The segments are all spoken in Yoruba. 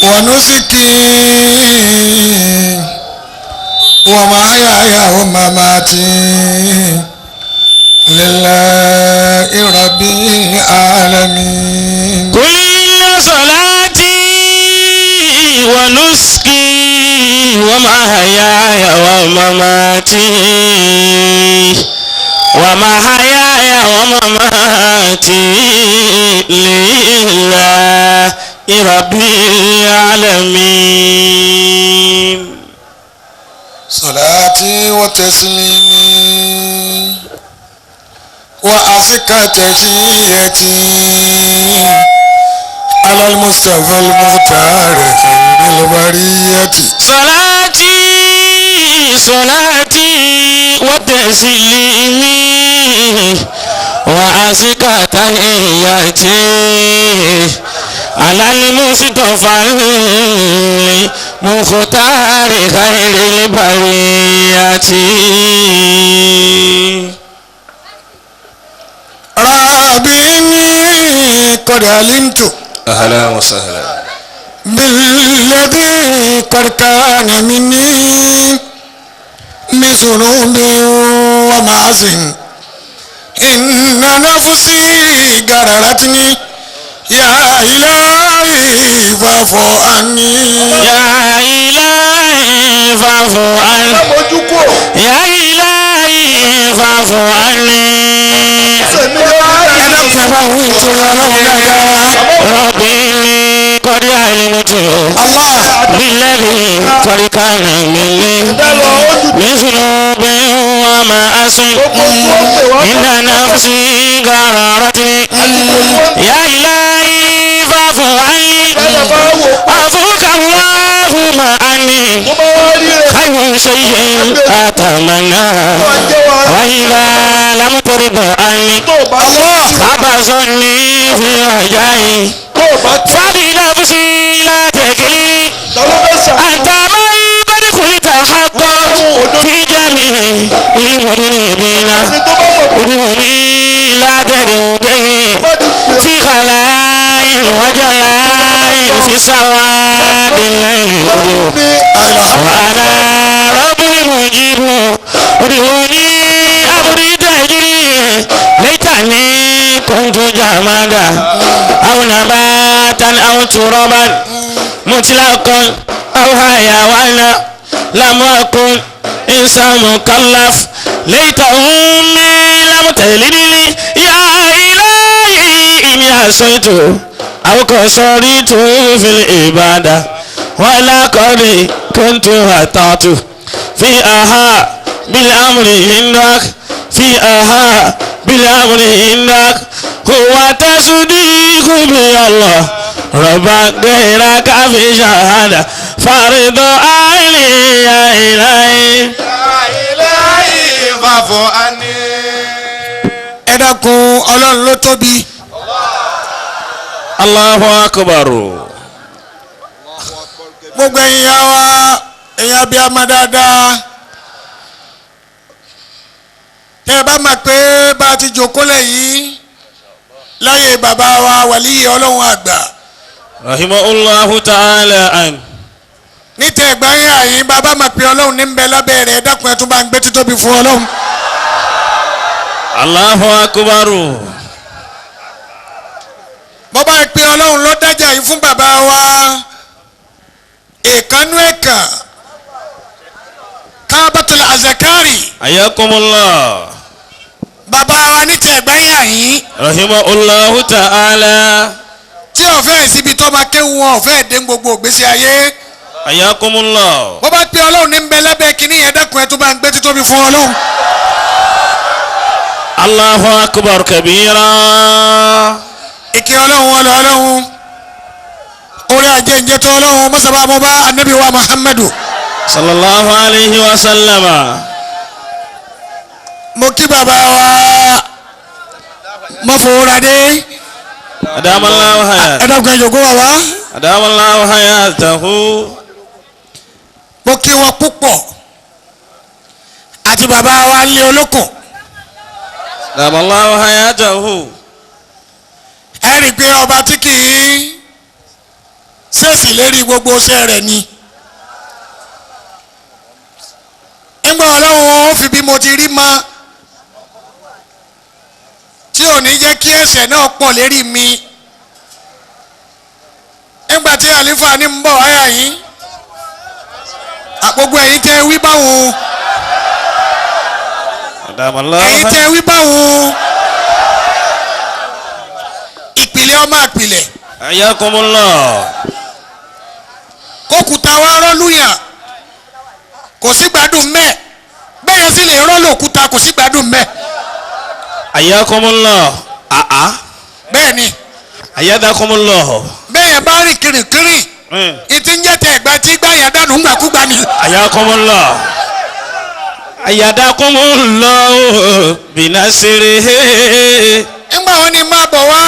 ونسكي ومحياي ومماتي لله رب العالمين. قل إن صلاتي ونسكي ومحياي ومماتي ومحياي ومماتي لله رب العالمين. صلاتي وتسليمي وأزكى تحيتي على المصطفى المختار خير البرية. صلاتي صلاتي وتسليمي وأزكى تحياتي على المصطفى المختار خير البرية. ربي إني قد علمت أهلا وسهلا بالذي قد كان مني من ذنوب ومعاص إن نفسي غررتني يا إلهي فاعف عني. يا إلهي فاعف عني. يا إلهي فاعف عني. ربي قد علمت بالذي قد كان مني من ذنوب ومعاصي إن نفسي غررتني يا إلهي فاعف عني. عفوك اللهم عني خير شيء أتمنى وإذا لم ترض عني خاب ظني في رجائي فبنفسي لا تكلني أنت من قد قلت حقا في جميع المذنبين ادعوني لا تدعو به في خلاء وجلاء في سواد الليل وأنا رب المجيب ادعوني أبرد أجري ليتني كنت جمادا أو نباتا أو ترابا مطلقا أو حيوانا لم أكن إنسان مكلف ليت أمي لم تلدني يا إلهي إني عصيت أو قصرت في العبادة ولقد كنت أطعت في أها بالأمر عندك في أها بالأمر عندك هو تصديق بي الله ربك غيرك في شهادة فرض عيني يا إلهي يا إلهي فاعف عني. Ẹ dákun, Ọlọ́run ló tóbi. Allahu akbar. Gbogbo ẹ̀yin ya wa, ẹ̀yin abiyamọ dáadáa, tẹ́ ẹ bá mọ̀ pé bá a ti jòkólẹ̀ yìí láyé bàbá wa wàlíyé Ọlọ́run àgbà rahimahullahu ta'ala an. Ní tẹ́ ẹ̀gbọ́n yín àyín, bàbá mọ̀ pé Ọlọ́run ní ń bẹ lábẹ́ rẹ̀, ẹ dákun, ẹ tún bá ń gbé títóbi fún Ọlọ́run. Allahu akbar. Bọ́bá pé Ọlọ́run ló dájà yìí fún bàbá wa ìkànnú ẹ̀kàn Kábàtúlẹ̀ Azakari. Ayakumullah. Bàbá wa ní tẹ́ ẹ̀gbọ́n yín àyín rahimahullahu ta'ala. Tí ọ̀fẹ́ ìsibí tó máa kéwu wọn ọ̀fẹ́ dé gbogbo ògbésí ayé. Ayakumullah. Bọ́bá pé Ọlọ́run ní ń bẹ lábẹ́ kínní yẹn, dákun, ẹ tún bá ń gbé títóbi fún Ọlọ́run. Allahu akbar kabira. Ìkẹ́ Ọlọ́run, ọlọ́ Ọlọ́run, orí ajé tó Ọlọ́run mọ́sábà mọ́ bá anabi wa Muhammadu. Sallallahu alayhi wa sallama. Mo kí bàbá wa mọ́fowóradé. Adamallahu hayat. Ẹ dákun, ẹ jòkó bàbá. Adamallahu hayatahu. Mo kí wọn púpọ̀ àti bàbá wa lé olókùn. Adamallahu hayatahu. Ẹ rí i pé ọba tí kì í ṣe fèsì lérí gbogbo iṣẹ́ rẹ̀ ni. Ńgbà ọlọ́run ó fi bí mo ti rí mọ́ tí ò ní jẹ́ kí ẹ̀ṣẹ̀ náà pọ̀ lérí mi. Ńgbà tí àlífà ní ń bọ̀ wáyà yín, gbogbo ẹ̀yin tẹ́ wí báwo, ẹ̀yin tẹ́ wí báwo, ìpìlẹ̀ ọmọ àpìlẹ̀. Ayakumullah. Kókùtà wa rọ́lùyàn kò sí gbádùn mẹ́, bẹ́ẹ̀ sì lè rọ́lù òkúta kò sí gbádùn mẹ́. Ayakumullah. Àá. Bẹ́ẹ̀ ni. Ayadakumullah. Bẹ́ẹ̀ bá rìn kirikiri ìtí ń jẹ́ tẹ̀ ẹ̀gbá tí gbá yẹn dànù ńgbàkúgbà ni. Ayakumullah. Ayadakumullah binasirihi. Ńgbà wọn ni máa bọ̀ wá,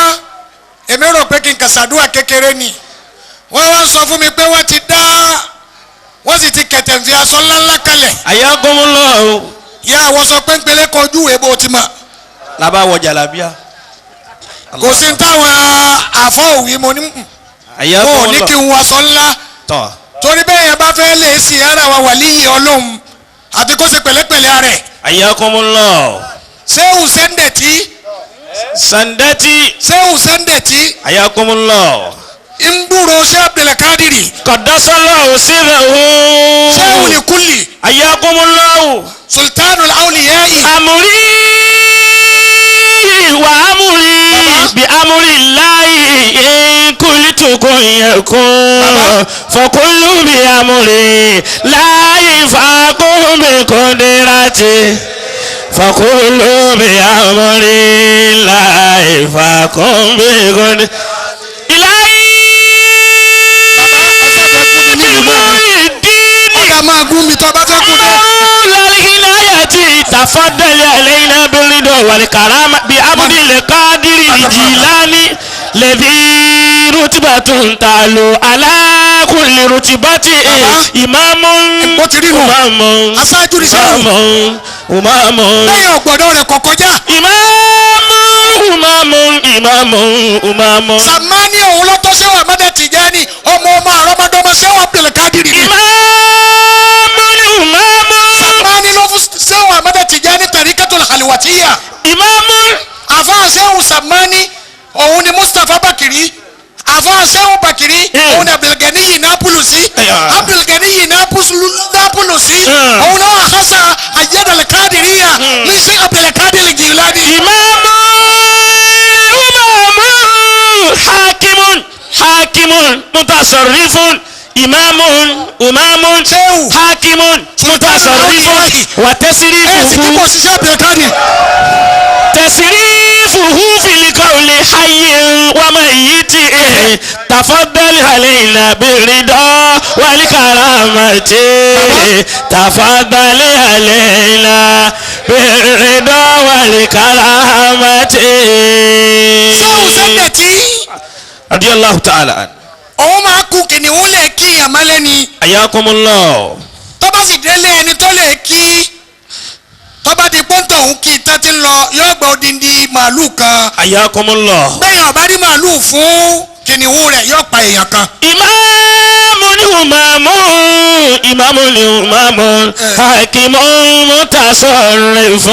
èmi rò pé kí n kàṣàdúrà kékeré ni. Wọ́n wá sọ fún mi pé wọ́n ti dá, wọ́n sì ti kẹ̀tẹ̀ fi aṣọ ńláńlá kalẹ̀. Ayakumullah. Ìyá àwọn sọ pé ńpele kọjú ìwé bó ti mọ̀. Laba wọ jalabiya. Kò sí táwọn àfọ òwì mo ní mo ní kí n wọ aṣọ ńlá. Tọ́. Torí bẹ́ẹ̀ yẹn bá fẹ́ lè sí ara wa wàlíyì Ọlọ́run àti kó ṣe pẹ̀lẹ́pẹ̀lẹ́ ara ẹ̀. Ayakumullah. Ṣéhùn sẹ́ńdẹ̀tì. Sandati. Ṣéhùn sẹ́ńdẹ̀tì. Ayakumullah. Ń gbúrò ṣé Abdulkadiri. Qaddasallahu sirrahu. Ṣéhùn Likuli. Ayakumullah. Sultanul Awliya'i. Amuri wa amuri bi amuri Allahi in kultu kun yakun fa kullu bi amuri Allahi faqum bi qudrati fa kullu bi amuri Allahi faqum bi qudrati ilahi bi Ọ̀dà máa gún mi tó bá fẹ́ kú dé. تفضل علينا بالرضا والكرامة بعبد القادر الجيلاني الذي رتبة تعلو على كل رتبة إمام إمام aṣáájú ni sẹ́wọ̀n. إمام إمام Lẹ́yìn ọ̀gbọ̀dọ̀ rẹ̀ kọ̀ kọjá. إمام إمام إمام إمام Sàmánì òun lọ́tọ́ sẹ́wọ̀n Ahmada Tijani ọmọ ọmọ àrọ́mọdọ́mọ sẹ́wọ̀n Abdulkadiri ni. إمام إمام Sàmánì ló fún sẹ́wọ̀n Ahmada Tijani tarikatul Halwatiya. إمام Àfáà sẹ́wọ̀n Sàmánì òun ni Mustapha Bakiri. Àfáà sẹ́wọ̀n Bakiri òun ni Abdulganiyi Napulusi. Abdulganiyi Napulusi. Òun náà àkọsà Ayyadal Kadiriya ní sí Abdulkadir Jilani. إمام إمام حاكم حاكم متصرف إمام إمام Ṣéwù. حاكم متصرف Ẹ sì kí وتصريفه kò ṣiṣẹ́ Abdulkadir. تصريفه في القول حي وميت تفضل علينا بالرضا والكرامة تفضل علينا بالرضا والكرامة Ṣéwù sẹ́ńdẹ̀tì. رضي الله تعالى عنه Òun máa kú kìnìún lè kí ìyàmálẹ́ni. حياكم الله Tó bá sì délé ẹni tó lè kí, tó bá di pọ́ńtò òun kí tán ti ń lọ yóò gba odindi màálù kan. حياكم الله Bẹ́ẹ̀ ọ̀bá rí màálù fún kìnìún rẹ̀ yóò pa èèyàn kan. إمام إمام إمام إمام حاكم متصرف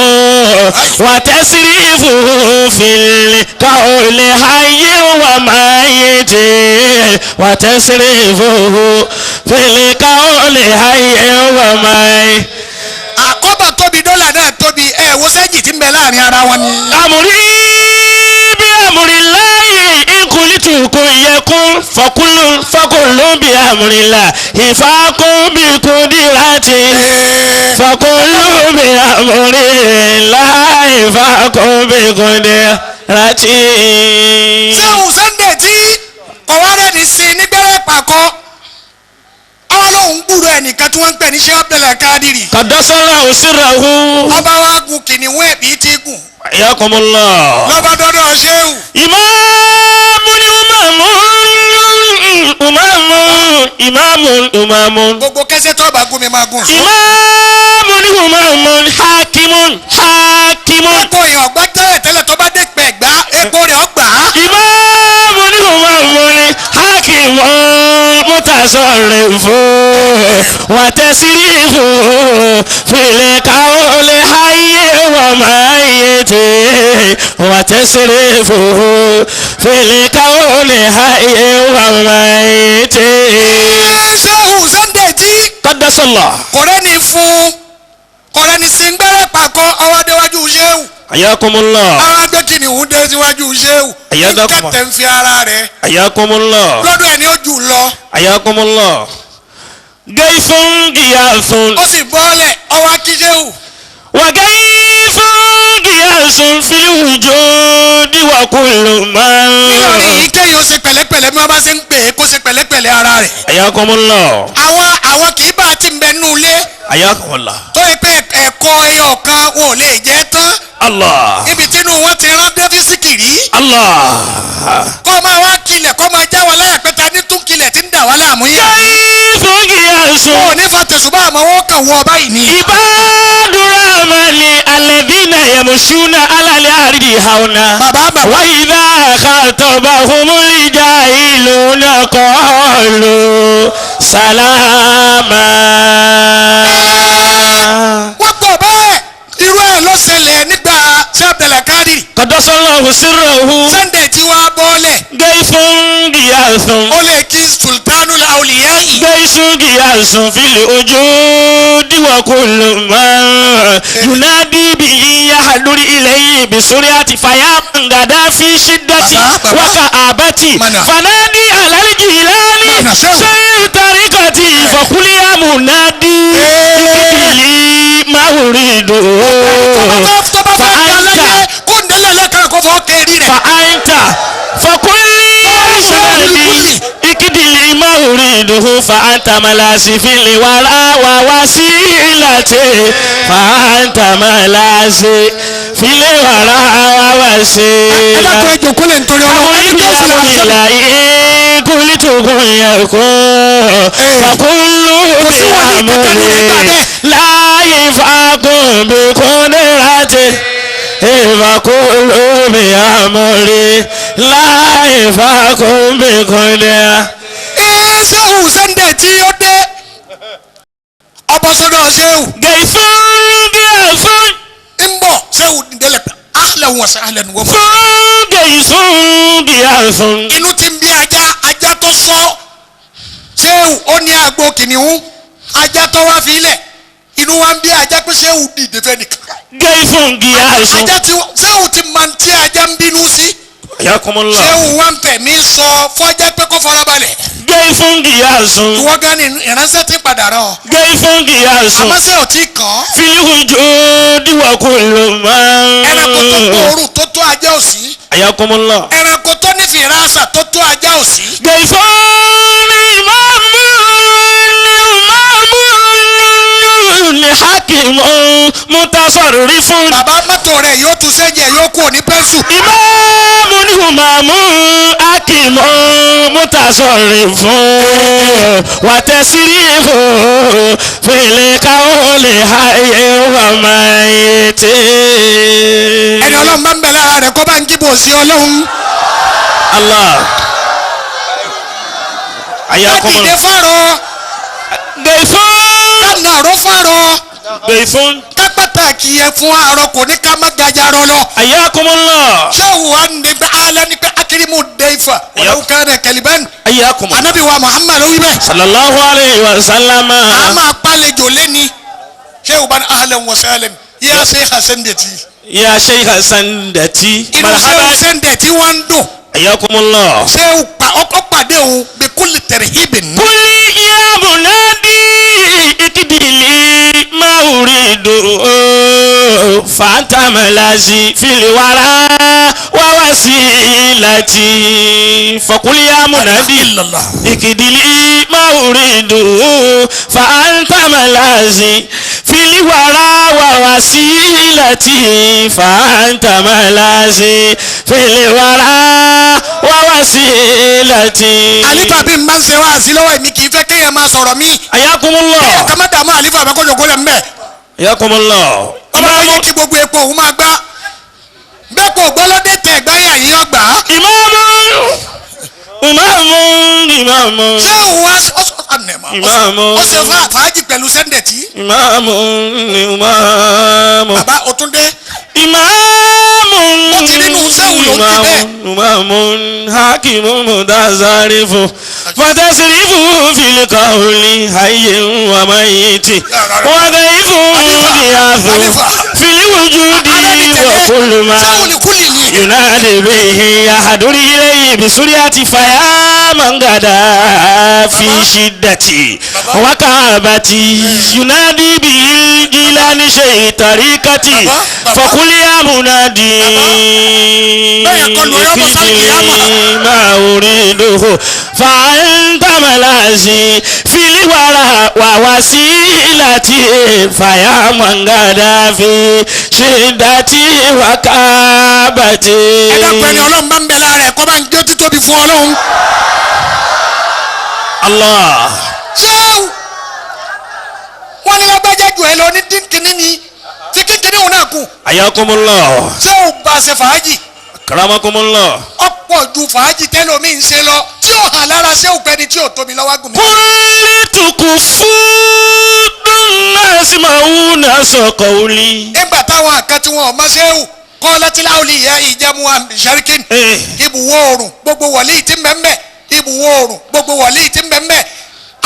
وتصريفه في القول حي وميت وتصريفه في القول حي وميت Àkọ́bà tóbi dọ́là náà tóbi ẹ̀ wo sẹ́jì tí ń bẹ láàrin ara wọn ni. أمري بأمر الله إن قلت كن يكن فكل فكل بأمر الله فاكن بقدرته فكل بأمر الله فاكن بقدرته Ṣéwù Sunday tí ọ̀wárẹ̀ ní sí nígbẹ́rẹ́ pàkọ́ ọwọ́ lòun gbúrò ẹnìkan tí wọ́n ń pè ní Sheikh Abdulkadiri. قدس الله سره Ọba wa gun kìnìún ẹ̀bí tí gùn حياكم الله lọ́ba dọ́dọ̀ Ṣéwù. إمام إمام إمام إمام إمام Gbogbo kẹsẹ̀ tó bá gún mi máa gùn. إمام إمام حاكم حاكم Epo èèyàn ọ̀gbá tẹ́lẹ̀ tẹ́lẹ̀ tó bá dé pẹ̀ gbá epo rẹ̀ ọgbà. إمام إمام حاكم متصرف وتسريف في القول حي وميت وتسريف في القول حي وميت. Ṣéhù Sunday tí قدس الله. Kọ̀rẹ́ ni fún kọ̀rẹ́ ni singbẹ́rẹ́ pàkọ́ ọwọ́ déwájú ṣéhù. حياكم الله. Ara gbé kìnìún dé síwájú ṣéhù. Àyádákùnmá. Kẹ̀tẹ̀ ń fi ara rẹ̀ حياكم الله. lọ́dọ̀ ẹ̀ ní ó jù lọ. حياكم الله. جيف غياث. Ó sì bọ́ọ̀lẹ̀ ọwọ́ akí ṣéhù. وكيف قياس في الوجود وكل من Nítorí yìí kéèyàn ó ṣe pẹ̀lẹ́pẹ̀lẹ́ bí wọ́n bá ṣe ń pè é kó ṣe pẹ̀lẹ́pẹ̀lẹ́ ara rẹ̀. حياكم الله. Àwọn kì í bá ti ń bẹ nínú ilé حياكم الله. tó yẹ pé ẹ̀kọ́ ẹyọ kan wọn ò lè jẹ́ tán. الله. Ibi tínú wọn ti rán dẹ́físìkì rí. الله. Kọ́ máa wá kilẹ̀ kọ́ máa já wa láyà pé ta ní tún kilẹ̀ tí ń dà wá láàmú yẹn. كيف قياس Wọn ò ní fa tẹ̀sùbá àmọ́ wọn kàn wọ báyìí ni. عباد الرحمن الذين يمشون على الأرض هونا Bàbá bàbá. وإذا خاطبهم الجاهلون قالوا سلاما. Wọ́n pọ̀ bẹ́ẹ̀ irú ẹ̀ ló ṣẹlẹ̀ nígbà tí Abdulkadir قدس الله سره. Sunday tí wàá bọ́ọ̀lẹ̀ جيف غياث. ó lè kí Sultanul Awliya yìí. جيش غياث في الوجود وكل من ينادي به يحضر إليه بسرعة فيا من غدا في شدة Bàbá, bàbá. وكآبة Mọ̀nà. فنادي على الجيلاني Mọ̀nà, ṣéwù. شيء طريقتي فقل يا منادي لي ما أريد. Tó bá fẹ́ ga láyé kó ń délé lẹ́ẹ̀kan kó fọ́ kẹ́rì rẹ̀. فأنت فقل يا منادي اكدلي ما أريده فأنت ملاسي في الورى ووسيلتي فأنت ملاسي في الورى Ẹ dákun ووسيلتي. ẹ jòkó lẹ̀ nítorí Ọlọ́run ẹni tó sì lè ṣe. فكل بأمره لا يفاق بقدرته فكل بأمره لا يفاق بقدرته. Ee Ṣéhù Sunday tí ó dé ọbọ̀ sọ́dọ̀ Ṣéhù جيف جيف ń bọ̀ Ṣéhù délẹ̀ pé ahlan wa sahlan wọ́n fún. جيف جيف. Inú ti ń bí ajá ajá tó sọ Ṣéhù ó ní àgbo kìnìún ajá tó wá fi ilẹ̀ inú wa ń bí ajá pé Ṣéhù dìde fẹ́ nìkan. جيف جيف. Ajá tí Ṣéhù ti máa ń tí ajá ń bínú sí. حياكم الله. Ṣéhù wa ń fẹ̀mí sọ fọ́jà pé kó farabalẹ̀. جيف جيف. Ìwọ gan ni ìránṣẹ́ ti padà rán ọ. جيف جيف. Àmọ́ ṣé ò tí kàn án. في الوجود وكل من Ẹranko tó gbóòórùn tó tó ajá ò sí. حياكم الله. Ẹranko tó ní fìràsà tó tó ajá ò sí. جيف إمام إمام حكيم متصرف. Bàbá mọ́tò rẹ̀ yóò tún sẹ́jẹ̀ yóò kú òní pẹ́ńsù. إمام همام حكيم متصرف وتسريف في القول حي وميت. Ẹni Ọlọ́run bá ń bẹ lára rẹ̀ kó bá ń jíbò sí Ọlọ́run. الله. Ká حياكم dìde الله. fárọ جيف ká nàró fárọ جيف. ká pàtàkì ẹ fún àárọ̀ kò ní ká má gajarọ lọ. حياكم الله. Ṣéwù wa ní pé alẹ́ ní pé akirimu deifa wàlúù kánà kẹlíbẹ́n. حياكم الله. Anabi wa Muhammad ló wí bẹ́ẹ̀. صلى الله عليه وسلم. A máa pálejò lẹ́ni. Ṣéwù bá ní ahlan wa sahlan yíyá Sheikh Sendeti. يا شيخ سندتي. Inú Ṣéwù مرحبا. Sendeti wá ń dùn. حياكم الله. Ṣéwù pa ọkọ̀ pàdé òun bí kulli tarhibin. قل يا منادي اكدلي ما أريد فأنت ملاذي في الورى ووسيلتي فقل يا منادي Illallah. اكدلي ما أريد فأنت ملاذي في الورى ووسيلتي فأنت ملاذي في الورى ووسيلتي. Àlífà bí n bá ń ṣe wáàsí lọ́wọ́ èmi kì í fẹ́ kéèyàn máa sọ̀rọ̀ mí. حياكم الله. Kéèyàn ká má dààmú àlífà mi kó jòkó lẹ̀ mbẹ́. حياكم الله. Ọba tó yẹ kí gbogbo epo òun máa gbá. Bẹ́ẹ̀ kò gbọ́lódé tẹ̀ gbáyà yín ọgbà. إمام إمام Ìmáàmù. Ṣé òun wá Ìmáàmù. ó ṣe fàájì pẹ̀lú sẹ́ńdẹ̀tì. Ìmáàmù ni ìmáàmù. Bàbá Òtúndé. Ìmáàmù. Ó ti nínú sẹ́wù ló ń kí bẹ́ẹ̀. Ìmáàmù hakimu mutazarifu. Fatasirifu fil qawli hayyin wa mayyiti. Wa dhaifu bi'athu fil wujudi wa kullu ma. Sẹ́wù ni kúlì ni. ينادي به يحضر إليه بسرعة فيا من غدا في شدتي وكعبتي ينادي به الجيلان شيء طريقتي فقل يا منادي ما أريده فأنت ملاذي في الورى ووسيلتي فيا من غدا في شدتي وكعبتي. Ẹ dákun ẹni ọlọ́run bá ń bẹ lára ẹ̀ kọ́ bá ń jó títóbi fún ọlọ́run. Allah. Ṣé wọ́n ní lágbájá jù ẹ lọ ní kíní ni tí kíkíní òun náà kù. Ayakumullah. Ṣé o bá ṣe fàájì? Karamakumullah. Ọ̀pọ̀ ju fàájì tẹ́lómi ń ṣe lọ tí ó hàn lára ṣé òpẹ́ni tí ò tóbi lọ́wọ́ gùn mí. Kulitukufu dunasimauna sọkọwuli. Nígbà táwọn àkàn tí wọn ò mọ ṣéwù kọ́ láti láwùlì ìyá ìjẹmu àmì ibùwọ̀ oòrùn gbogbo wọ̀lí tí ń bẹ ń bẹ ibùwọ̀ oòrùn gbogbo wọ̀lí tí ń bẹ ń bẹ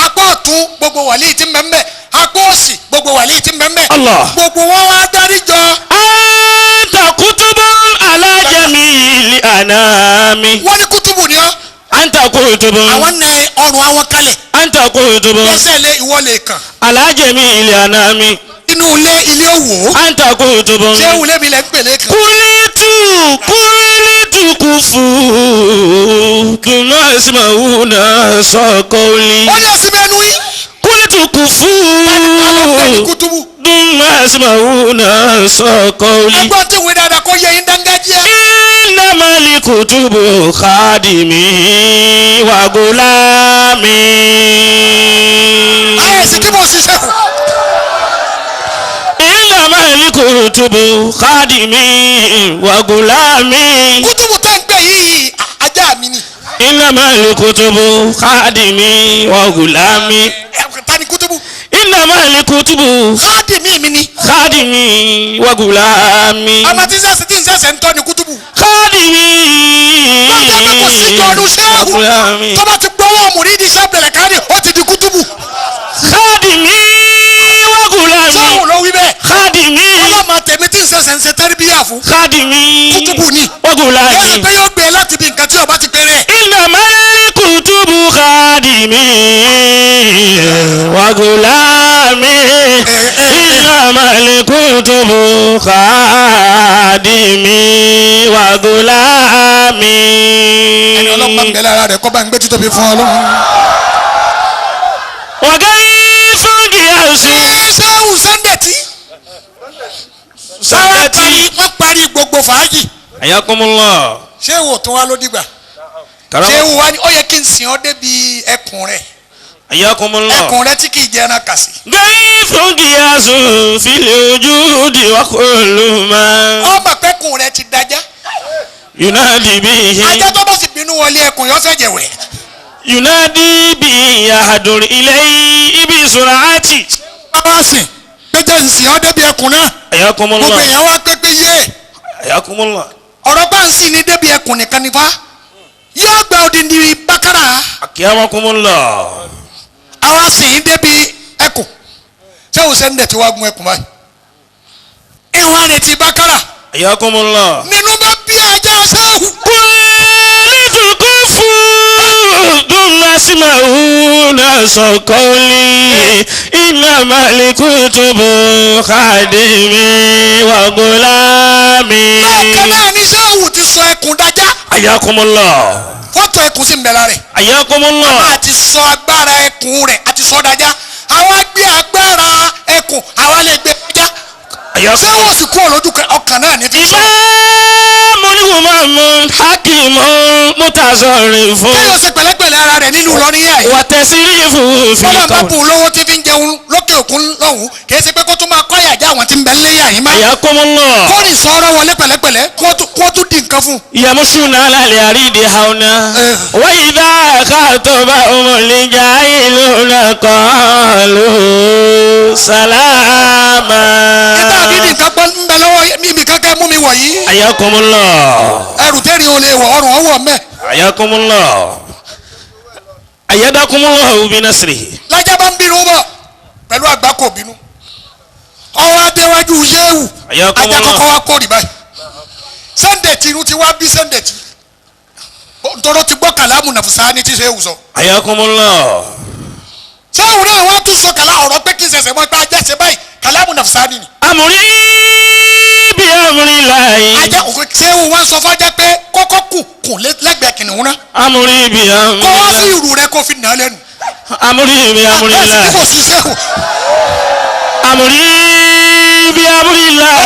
apá ọ̀tún gbogbo wọ̀lí tí ń bẹ ń bẹ apá òsì gbogbo wọ̀lí tí ń bẹ ń bẹ. Allah. Gbogbo wọn wá dárí jọ. Anta kutubun ala jamili anami. Wọ́n ní kútùbù ni ọ́. Anta kutubun. Àwọn nẹ ọrùn àwọn kalẹ̀. Anta kutubun. Lẹ́sẹ̀ lé ìwọ lè kàn. Ala jamili anami. Inú ilé ilé òwò. Anta kutubun. Ṣé ìwúlé mi lẹ ń pèlè kan. Kulitu kufu tunasimauna sọkọwuli. Ó ní ẹsìn bẹ́ẹ̀ nu yín. Kulitu kufu. Kutubu. Dunasimauna sọkọwuli. Ẹgbọ́n tí ìwé dáadáa kó yẹ yín dángájíá. Innamali kutubu khadimi wa gulami. Ayé ẹ̀sìn kí mo ṣiṣẹ́ kù. Innamali kutubu khadimi wa gulami. Kutubu tẹ́ ń pè yìí ajá mi ni. Innamali kutubu khadimi wa gulami. Tani kutubu. Innamali kutubu khadimi mi ni. Khadimi wa gulami. Ọmọ tí sẹ́sẹ̀ tí ń sẹ́sẹ̀ ń tọ́ ni kutubu. Khadimi. Lọ́jọ́ pé kò sí jọ̀ọ́nù ṣéhù. Tọ́ba ti gbọ́wọ́ mùrídìí sẹ́bẹ̀rẹ̀ káàdì ó ti di kutubu. Khadimi wa gulami. Ṣéhù ló wí bẹ́ẹ̀. Khadimi. Ọlọ́mọ tèmi tí ń sẹ́sẹ̀ ń ṣe tẹ́rìbíyà fún. Khadimi. Kutubu ni. Wa gulami. Yóò pé yóò gbé láti bí nǹkan tí ọba ti péré. Innamali kutubu khadimi wa gulami. Innamali kutubu khadimi wa gulami. Ẹni ọlọ́pàá ń bẹ lára rẹ̀ kọ́ bá ń gbé títóbi fún ọlọ́run. Wàgá ìfúngì àṣì. Ṣéhù sẹ́ńdẹ̀tì. Sẹ́ńdẹ̀tì. Wọ́n parí gbogbo fàájì. Ayakumullah. Ṣéhù tún wá ló dìgbà. Ṣéhù wá ní ó yẹ kí n sìn ọ́ débi ẹkùn rẹ̀. Ayakumullah. Ẹkùn rẹ̀ tí kì í jẹran kàsí. Gẹ́yìnfúngì àṣù fil wujudi wa kullu ma. Ọmọ pẹ́kùn rẹ̀ ti dájá. Yunadi bihi. Ajá tó bá sì bínú wọlé ẹkùn yọ fẹ́ jẹ̀wẹ̀. Yunadi bihi yahdur ilayhi bi sur'ati. Bàbá sìn péjọ ìsìn ọ́ débi ẹkùn náà. Ayakumullah. Gbogbo èèyàn wá pépé yé. Ayakumullah. Ọ̀rọ̀ bá ń sìn ní débi ẹkùn nìkan nípa. Yóò gba odindi bákàrà. Akiyakumullah. Àwa sìn ní débi ẹkùn. Ṣé o sẹ́ni dẹ̀ tí wàá gun ẹkùn báyìí? Ìwọ̀n rẹ̀ ti bákàrà. Ayakumullah. Nínú bá bí ajá sẹ́wù. Kulitukufu dunasimauna sọkọli innamali kutubu khadimi wa gulami. Bákan náà ní sẹ́wù ti sọ ẹkùn dájá. Ayakumullah. Fọ́tò ẹkùn sì ń bẹ lára rẹ̀. Ayakumullah. A ti sọ agbára ẹkùn rẹ̀ a ti sọ dájá. Àwa gbé agbára ẹkùn àwa lè gbé dájá. Sẹ́wù sì kúrò lójú ọkàn náà ní fi sọ. Ìmáàmù hakimu mutasarrifu. Kéèyàn ṣe pẹ̀lẹ́pẹ̀lẹ́ ara rẹ̀ nínú Ìlọrin yá yìí. Wàtẹ̀sírífù fi Bọ́lá bá bùn lówó tí fi ń jẹ jẹun lókè òkun lọ́hùn kì í ṣe pé kó tún máa kọ́ àyàjá àwọn tí ń bẹ léyà yín má. Ayakumullah. Kó rìn sọ̀rọ̀ wọlé pẹ̀lẹ́pẹ̀lẹ́ kó tún di nǹkan fún un. يمشون على الأرض هونا وإذا خاطبهم الجاهلون قالوا سلاما. Nígbà àbí nǹkan pọ́ ń bẹ lọ́wọ́ ibi kankan mú mi wọ̀ yìí. حياكم الله. Ẹrù tẹ́rì ò lè wọ̀ ọrùn ọwọ́ mẹ́. حياكم الله أيدكم الله بنصره. Lájà bá ń bínú bọ̀ pẹ̀lú àgbákò bínú. Ọwọ́ adéwájú yéwù Ayakumullah. ajá kọ́kọ́ wá kórì báyìí. Sẹ́ńdẹ̀tì irun ti wá bí sẹ́ńdẹ̀tì. Ntọ́rọ ti gbọ́ kàlámù nàfùsá ní tí sẹ́wù sọ. حياكم الله. Sẹ́wù náà wọ́n tún sọ kàlá ọ̀rọ̀ pé kí n ṣẹ̀ṣẹ̀ mọ́ pé ajá ṣe báyìí kàlámù nàfùsá ni. أمري بأمر الله. Ajá òkè sẹ́wù wọn sọ fọ́jà pé kọ́kọ́ kù kù lẹ́gbẹ̀ẹ́ kìnìún náà. أمري بأمر Kọ́ wá sí الله. ìrù rẹ kó fi nà á lẹ́nu. أمري بأمر Bẹ́ẹ̀ sì الله. kò sí sẹ́wù. أمري بأمر الله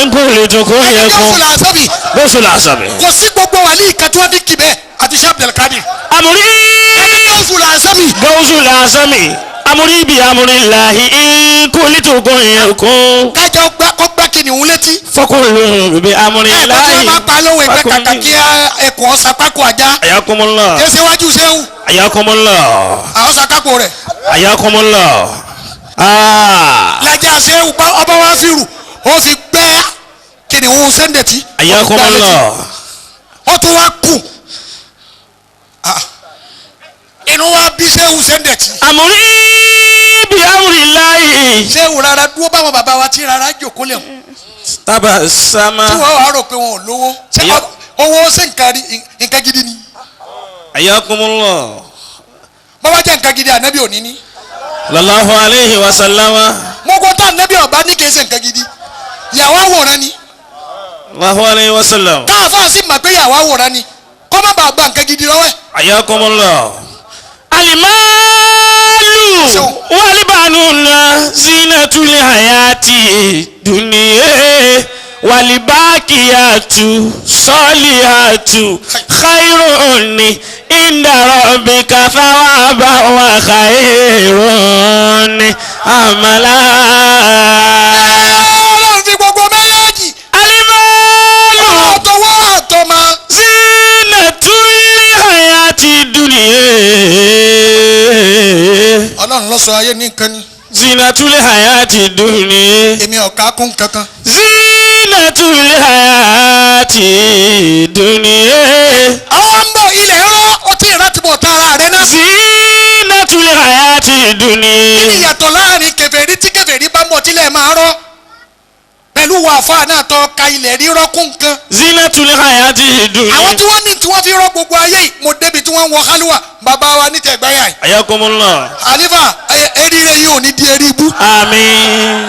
إن قلت كن Ẹni tó يكون. fún làásàbì غوث الأعصاب. kò sí gbogbo wàlí ìka tí wọ́n fi kì bẹ́ẹ̀ àti Sheikh Abdulkadir. أمري Ẹni tó fún làásàbì غوث الأعصاب. أمري بأمر الله إن قلت كن يكون. kájọ gbá kó gbá kìnìún létí. فكل بأمر Ẹ bá tí wọ́n الله. máa pa lóhùn ẹgbẹ́ kàkà kí ẹkùn ọ̀sà pákó ajá. حياكم الله. Ẹ ṣe wájú sẹ́wù حياكم الله. àwọn ọ̀sà kápò rẹ̀. حياكم الله. آه. Lájà sẹ́wù bá ọba wá fìrù ó fi gbẹ́ kìnìún sẹ́ńdẹ̀tì. Ó fi حياكم gbá létí. الله. Ó tún wá kù. Ah. Inú wa bí sẹ́wù sẹ́ńdẹ̀tì. أمري بأمر الله. Sẹ́wù rárá dúró báwọn bàbá wa tí rárá jòkó lẹ̀ تبسم. tí wọ́n wàá rò pé wọn ò lówó. Ṣé owó ṣe nǹkan rí nǹkan gidi ni? حياكم الله. Bọ́wá jẹ́ nǹkan gidi ànábì òní ní. الله عليه وسلم. Mo gbọ́ tá ànábì ọ̀bá ní kì í ṣe nǹkan gidi. Yàwó àwòrán ni. الله عليه وسلم. Káàfáà sì mà pé yàwó àwòrán ni. Kọ́ má bàa gba nǹkan gidi lọ́wọ́ ẹ̀. حياكم الله. المال والبنون زينة الحياة الدنيا والباقيات الصالحات خير عند ربك ثوابا وخير أملا. Ọlọ́run fi gbogbo méjèèjì. المال Àtọwọ́ àtọmọ. زينة الحياة الدنيا. Ọlọ́run ló sọ ayé ní nǹkan ni. Zinatul hayati dunya. Èmi ọ̀ka kún kankan. Zinatul hayati dunya. Àwọn ń bọ̀ ilẹ̀ rọ́ ọtí ìrántìbọ̀ tara rẹ náà. Zinatul hayati Kí ni dunya. ìyàtọ̀ láàrin kèfèrí tí kèfèrí bá ń bọ̀ tílẹ̀ máa rọ́? Pẹ̀lú wàáfà náà tọ́ ka ilẹ̀ rírọ́ kún nǹkan. Zinatul hayati dunya. Àwọn tí wọ́n ní tí wọ́n fi rọ́ gbogbo ayé yìí mo débi tí wọ́n ń wọ kálúwà bàbá wa ní tẹ̀gbáyà yìí. Ayakumullah. Àlífà eríire yìí ò ní di eré ibú. Àmín.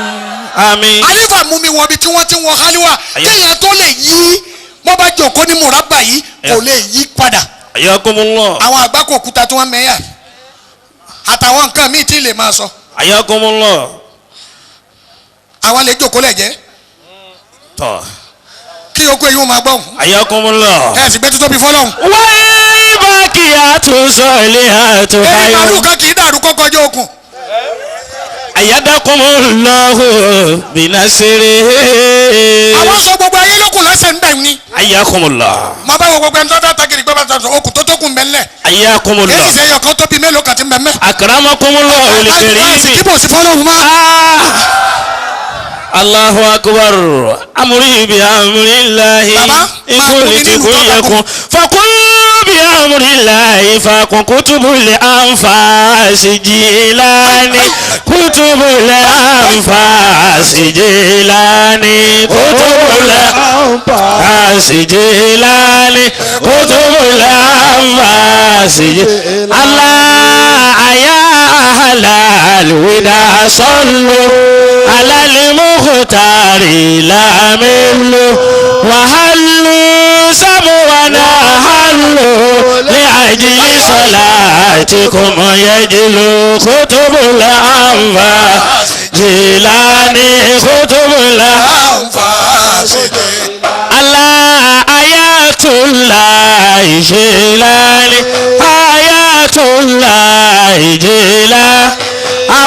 Àmín. Àlífà mú mi wọ ibi tí wọ́n ti ń wọ kálúwà kéèyàn tó lè yí bọ́ bá jòkó ní mùrábà yìí kò lè yí padà. Ayakumullah. Àwọn àgbákò òkúta tí wọ́n mẹ́yà àtàwọn nǹkan míì tí lè máa sọ Ayakumullah. àwọn lè jòkó lẹ̀ jẹ́ Tọ́. kí okú èyí wọn máa gbọ́ Ayakumullah. ẹ sì gbé títóbi fọlọ́hún. Wal baqiyatu salihatu Erí màálù khayrun. kan kì í dàrú kó kọjá okùn. Ayadakumullahu binasrihi. Àwọn sọ gbogbo ayé lókun lọ́sẹ̀ ń bẹ̀ ni. Ayakumullah. Mo bá wo gbogbo ẹni tó dá tagiri gbọ́ bá tọ̀ okùn tó tó kùn bẹ́ẹ̀ lẹ̀. Ayakumullah. Èyí ṣe ẹyọ kan tó bí mélòó kan ti ń bẹ̀ mẹ́. Akramakumullahu Láìsí al-karim. kí bò sí fọlọ́hún mọ́. Allahu akbar. Amri bi amrillahi. Baba, máa kún mi nínú Ikun tó bá yakun. Fakul bi amrillahi fakun kutubul anfasi jilani. Kutubul anfasi jilani. Kutubul anfasi jilani. Kutubul anfasi jilani. Allah ya ahlal wida sallu ala al-mukhtari la millu wa hallu samwana hallu li'ajli salatikum yajlu kutubul anfas jilani kutubul Anfasi Allah ayatullah jilani ayatullah jilani.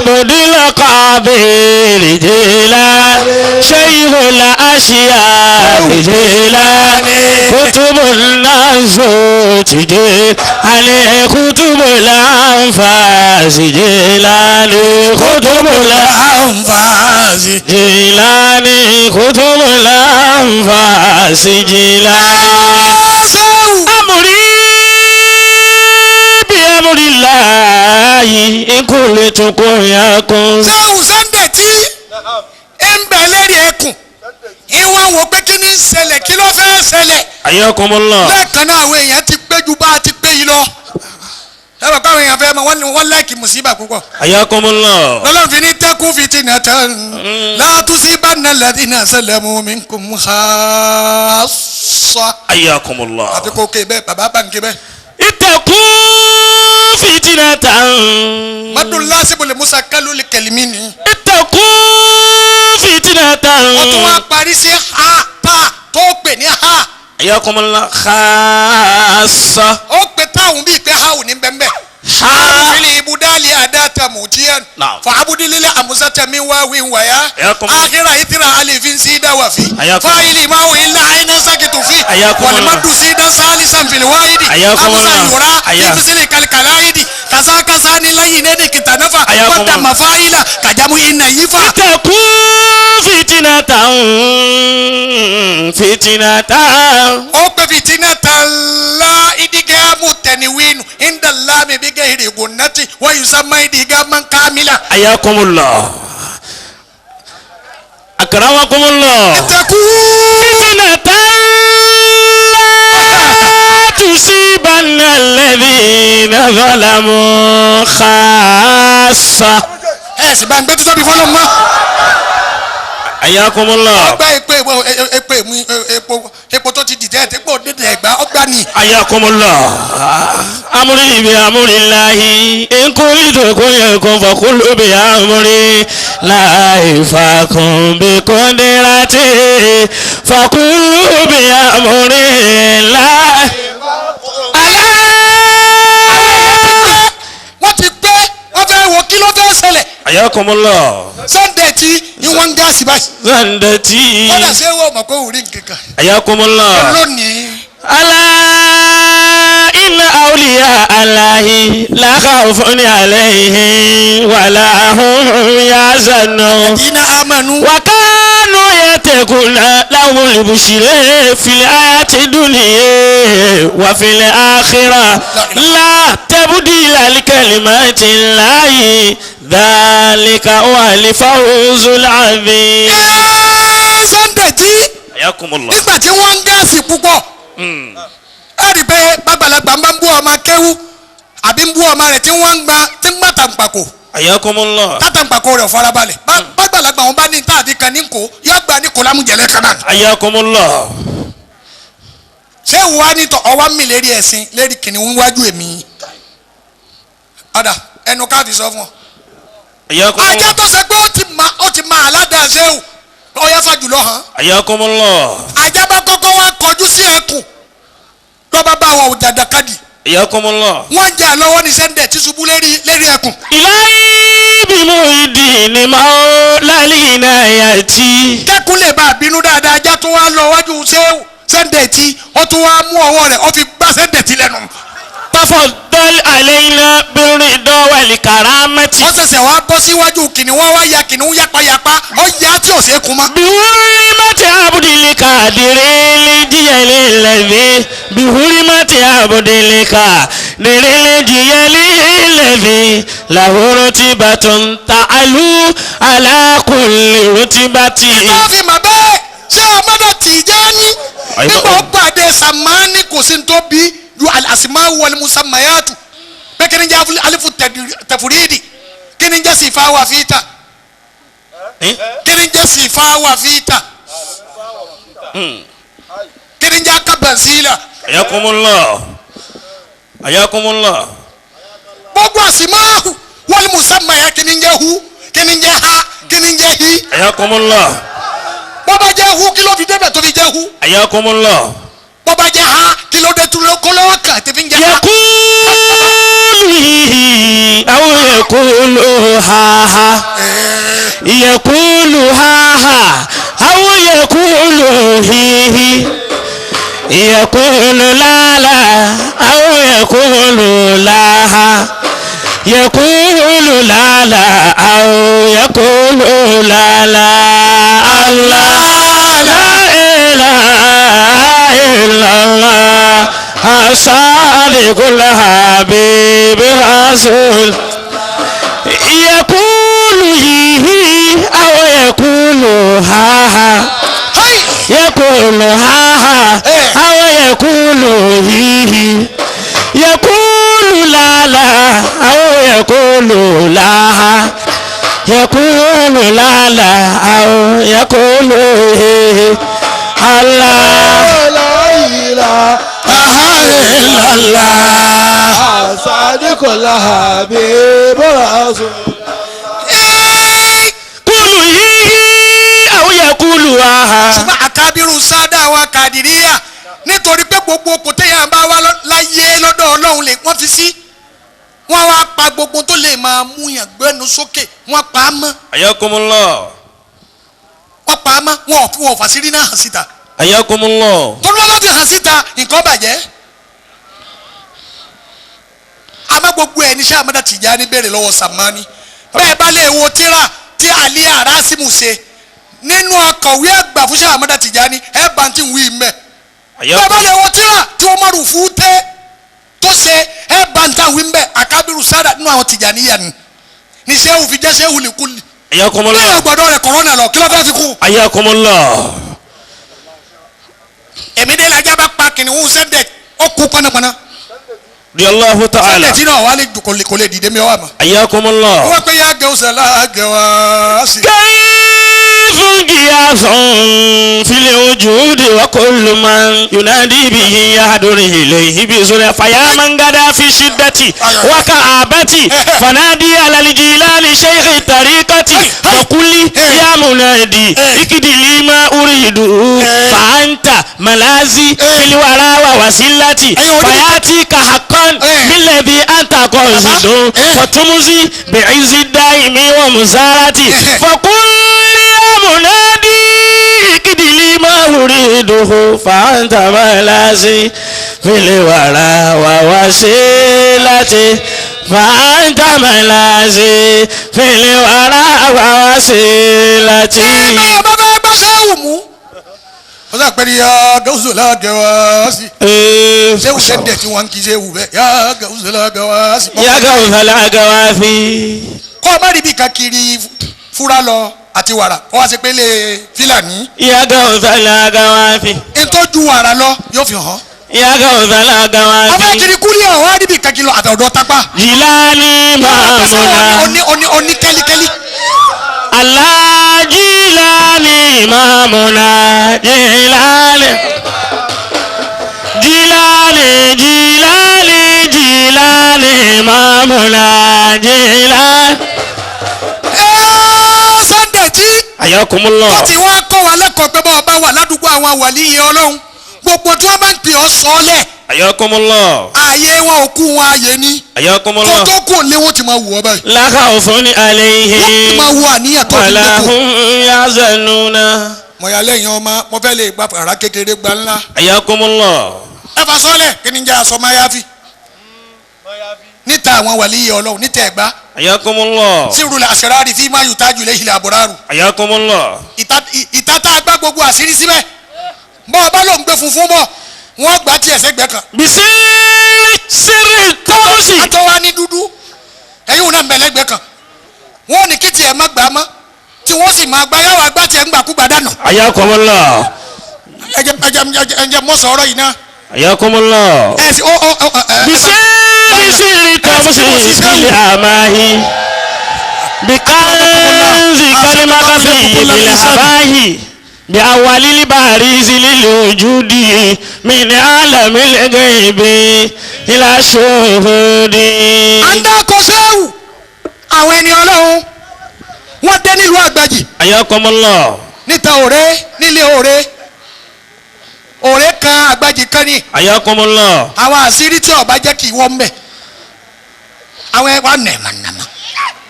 عبد القادر جيلاني شيخ الأشياء جيلاني كتب الناسوت جيلاني كتب الأنفاس جيلاني كتب الأنفاس جيلاني كتب الأنفاس جيلاني أمري بأمر الله إن كل تكون يكون. Ṣéwù Sunday tí ń bẹ lérí ẹkùn ìwọ̀n wò pé kí ni ń ṣẹlẹ̀ kí ló fẹ́ ṣẹlẹ̀. Ayakumullah. Lẹ́ẹ̀kan náà àwọn èèyàn ti pé ju bá a ti pé yìí lọ. Ẹ bá káwọn èèyàn fẹ́ mọ wọ́n láìkì mùsíbà púpọ̀. Ayakumullah. Lọ́lọ́run fi ní tẹ́kùn fìtínà tán látúnṣí bá nà lẹ́dínà sẹlẹ̀mú minkum khassa. Ayakumullah. Àfi kò ké bẹ́ẹ̀ bàbá bá ń ké bẹ́ẹ̀. Ittaqu fitinatan. Madu lásìbò lè musa kálù lè kẹlìmí ni. Ittaqu fitinatan. Wọ́n tún wá parí sí ha ta tó pè ní ha. Ayakumullah khassa. Ó pe táwọn bíi pé ha ò ní bẹ́ẹ̀ bẹ́ẹ̀. Ha. Fili ibudali adata mutiyan. Naam. Fa abudilila amusata min wawi waya. Ayakum. Akhira itira alifin sida wa fi. Ayakum. Fa'ili ma hu illa aina sakitu fi. Ayakum. Walimadu sida salisan fil waidi. Ayakum. Amusa yura. Aya. Ifisili kalkalaidi. Kaza kaza ni layine ni kitanafa. Ayakum. Wata mafaila kajamu inna yifa. Ittaqu fitinatan fitinatan. Ó pe fitinatan la idigamu tẹniwinu inda lami bi gehiri gunnati wa yusamma idigaman kamila. Ayakumullah. Akramakumullah. Ittaqu Fitinatan la tusibanna alladhina zalamu khassa. Ẹ sì bá ń gbé tó tóbi fọlọ́ mọ́. Ayakumullah. Ọgbà epo epo epo epo tó ti dìde epo dédé ẹgbà ọgbà ni. Ayakumullah. Amri bi amrillahi in kuntu kun faqul bi amri la fakun bi qudrati faqul bi amri la. Wọ́n ti pé wọ́n fẹ́ wo kí ló fẹ́ ṣẹlẹ̀. Ayakumullah. Sunday tí ìwọ̀n ń gáàsì báyìí. Sunday tí. Kọ́dà ṣé wọ́n mọ̀ pé òun rí nǹkan. Ayakumullah. Lónìí. Ala inna awliya Allahi la khawfun alayhim wa la hum yahzanun. Inna amanu. Wa kanu yattaquna lahumul bushra fil hayati dunya wa fil akhirah la tabdila li kalimati Allahi dhalika huwal fawzul azim. Sunday tí. Ayakumullah. Nígbà tí wọ́n ń gáàsì púpọ̀. Ẹ rí i pé bàgbàlagbà ń bá ń bú ọmọ kéwú àbí ń bú ọmọ rẹ̀ tí wọ́n ń gba tí ń gbà tàǹpàkò. Ayakumullah. Tàǹpàkò rẹ̀ farabalẹ̀. Bàgbàlagbà wọn bá ní tàbí kan ní kò yọ gbà ní kò lámújẹ̀lẹ̀ kan náà. Ayakumullah. Ṣé ìwà ni tọ ọwọ́ mi lérí ẹ̀sìn lérí kìnìún wájú èmi? Ọ̀dà ẹnu káàdì sọ fún ọ. Ayakumullah. Ajá tó ṣe pé ó ti ma aládàá ṣéwù ọyá fàjùlọ hàn. Ayakumullah. Ajá bá kọ́kọ́ wá kọjú sí ẹkùn lọ́ba bá wọn jàjàkadì. Ayakumullah. Wọ́n jà lọ́wọ́ ní sẹ́ńdẹ̀ tí ṣubú lérí ẹkùn. Ilahi bi muhidini maulali inayati. Kẹ́kùn lè bá a bínú dáadáa ajá tó wá lọ wájú ṣéwù sẹ́ńdẹ̀ tí ó tún wá mú ọwọ́ rẹ̀ ó fi gbá sẹ́ńdẹ̀ tí lẹ́nu. Tafaddal alayna birida wal karamati. Wọ́n ṣẹ̀ṣẹ̀ wá bọ́ síwájú kìnìún wọ́n wá ya kìnìún yapayapa ó yá tí ò ṣe é kun mọ́. Bihurmati abdil kadiri jiyali alladhi bihurmati abdil kadiri jiyali alladhi lahu rutibatun ta'alu ala kulli rutibati. Ìgbà fi mà bẹ́ẹ̀ ṣé ọmọdé Tìjání nígbà ó pàdé Sàmánì kò sí ní tó bí ju al-asma'u wal musammayatu pé kí ni jẹ́ alifu tẹ̀fúrídì kí ni jẹ́ sífà wà fíta kí ni jẹ́ sífà wà fíta kí ni jẹ́ akabansila. Ayakumullah. Ayakumullah. Gbogbo asma'u wal musammayatu kí ni jẹ́ hu kí ni jẹ́ ha kí ni jẹ́ hi. Ayakumullah. Bọ́bá jẹ́ hu kí ló fi débẹ̀ tó fi jẹ́ hu. Ayakumullah. Bọ́bá jẹ́ ha kí ló dé tún kó lọ́wọ́ kàn tí fi ń jẹ́ ha. Yaqulu aw yaqulu ha ha. يقول لا لا أو يقول لا لا الله لا إله إلا الله الصادق الحبيب رسول يقول هي أو يقول ها ها Hey! يقول ها ها أو يقول هي هي يقول لا لا أو يقول لا ها يقول لا لا أو يقول هي هي الله لا إله إلا الله صادق الحبيب رسول Ee! قل هي هي أو يقول ها ها Ṣùgbọ́n àkábírù sádà wa kàdìríyà nítorí pé gbogbo kò téèyàn bá wá láyé lọ́dọ̀ ọlọ́run lè wọ́n fi sí wọ́n wá pa gbogbo tó lè máa mú yàn gbẹ́nu sókè wọ́n pa á mọ́ حياكم الله wọ́n pa á mọ́ wọn ò fi wọn ò fàṣírí náà hàn síta حياكم الله torí wọn bá fi hàn síta nǹkan bàjẹ́ àmọ́ gbogbo ẹ̀ ní sẹ́ Ahmada Tijani béèrè lọ́wọ́ Sàmánì bẹ́ẹ̀ bá lè wo tíra tí Ali Arasimu ṣe nínú akọ̀wé àgbà fún sẹ́ Ahmada Tijani ẹ̀ bá ti wí mẹ́ bẹ́ẹ̀ bá lè wo tíra tí Umaru Fute tó ṣe ẹ̀ bá ń tà wí mẹ́ Akabiru Sada nínú àwọn Tijaniya ni ní sẹ́wù fi jẹ́ sẹ́wù lè kú حياكم bẹ́ẹ̀ الله gbọ́dọ̀ rẹ̀ kọ̀rọ́nà lọ kí ló fẹ́ fi kú. حياكم الله èmi dé lajá bá pa kìnìún sẹ́ndẹ̀ ó kú pọnapọna رضي الله تعالى sẹ́ndẹ̀ tí náà wà lè kò lè dìde mi wà mọ́. حياكم الله wọ́n pe ya gẹ̀ọ́sẹ̀ lágẹ̀wá sí. كيف قياس في الوجود وكل من ينادي به يحضر إليه بسرعة فيا من غدا في شدة وكآبة فنادي على الجيلان شيخ الطريقة فقل لي يا منادي اكد لي ما أريد فأنت ملاذي في الورى ووسيلتي فيأتيك حقا بالذي أنت قاصد فتمزي بعز الدائم ومزارتي فقل يا منادي اكد لي ما أريده فأنت ملاذي في الورى ووسيلتي فأنت ملاذي في الورى ووسيلتي ẹ bá bá bá sẹ́wù mú. wọ́n sọ pé ya gẹ̀ọ́sẹ̀ lágẹ̀wá sí. sẹ́wù sẹ́ndẹ̀ tí wọ́n ń kí sẹ́wù bẹ́ẹ̀ ya gẹ̀ọ́sẹ̀ lágẹ̀wá sí. يا غوث الأغواثي kọ́ ọ má rí bí kan kiri fúra lọ àti wàrà kọ́ wá sí pé lè fílàní. يا غوث الأغواثي ntọ́jú wàrà lọ yóò fi hàn. يا غوث ọbẹ̀ الأغواثي kiri kúlíà wọ́n á rí bí kan kiri lọ àtọ̀dọ̀ tápá. جيلاني مامونا oní oní oní kẹ́líkẹ́lí. الله جيلاني مامونا جيلاني جيلاني جيلاني جيلاني مامونا جيلاني ẹ́ẹ́ Sunday tí حياكم tó الله ti wá kọ́ wa lẹ́kọ̀ọ́ pé bọ́ọ̀ bá wà ládùúgbò àwọn wàlíyé ọlọ́run gbogbo tí wọ́n bá ń pè ọ́ sọ́ọ́lẹ̀ حياكم الله ààyè wọn ò kú wọn ààyè ni حياكم kó الله tó kú òlé wọn ti máa wù ọ́ báyìí لا خوف wọ́n ti عليهم máa wo àníyàn tó fi ولا dẹ́kun. هم يحزنون mọ̀yà lẹ́yìn ọmọ mo fẹ́ lè gba fàrà kékeré gba ńlá حياكم الله ẹ fà sọ́ọ́lẹ̀ kí ni jẹ́ aṣọ máyáfì níta àwọn wàlíyé ọlọ́run níta ẹ̀gbá حياكم الله sírùlẹ̀ àṣírárì fí máa yùtájú lẹ́yìn àbúrárù حياكم الله ìta tá a gbá gbogbo àṣírí síbẹ̀ bọ́ ọ bá ló ń gbé funfun bọ̀ wọ́n gbà tiẹ̀ sẹ́gbẹ̀ẹ́ kan بسر سر الطمس atọ́ wa ní dúdú ẹ̀yin òun náà ń bẹ lẹ́gbẹ̀ẹ́ kan wọ́n ò ní kí tiẹ̀ má gbà á mọ́ tí wọ́n sì máa gbá yàwó àgbà tiẹ̀ ń gbàkúgbà dànù حياكم الله ẹ̀jẹ̀ ẹ̀jẹ̀ ẹ̀jẹ̀ ẹ̀jẹ̀ mọ́ sọ̀rọ̀ yìí náà حياكم الله ẹ̀ sì ó ó ó ẹ̀ بسر سر الطمس بالأماه بكنز كلمة فيه بالهباه بأول البارز للوجود من عالم الغيب إلى الشهود à ń dákọ̀ sẹ́wù àwọn ẹni ọlọ́run wọ́n dé nílùú àgbàjì حياكم الله níta òré nílé òré òré kan àgbàjì kan ní حياكم الله àwọn àṣírí tí ọba jẹ́ kí wọ́n mẹ́ àwọn ẹ̀ wà nẹ̀mà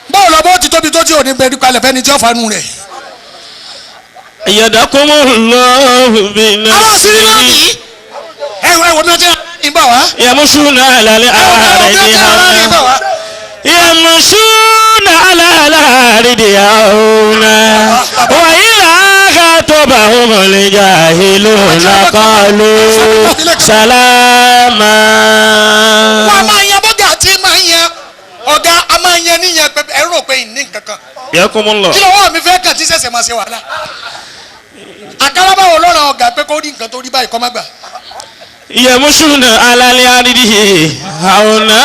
báwo lọ bó ti tóbi tó tí ò ní bẹ nípa lẹ́fẹ́ ni tí ó fanu rẹ̀. أيدكم الله àwọn àṣírí náà بنصره nìyí ẹ wọ ẹwọ bí wọ́n ti ń bọ̀ wá. يمشون على ẹ wọ bí wọ́n ti ń الأرض bọ̀ wá. يمشون على الأرض هونا وإذا خاطبهم الجاهلون قالوا سلاما. Wọ́n a máa yan bọ́gà tí máa yan ọ̀gá, a máa yan níyan pé ẹ rò pé ìní nǹkankan. حياكم الله. Kí lọ́wọ́ mi fẹ́ kàn tí sẹ̀sẹ̀ máa ṣe wàhálà? Àkàrà báwo lọ́rọ̀ ọ̀gá pé kó rí nǹkan tó rí báyìí kọ́ má gbà? يمشون على الأرض هونا.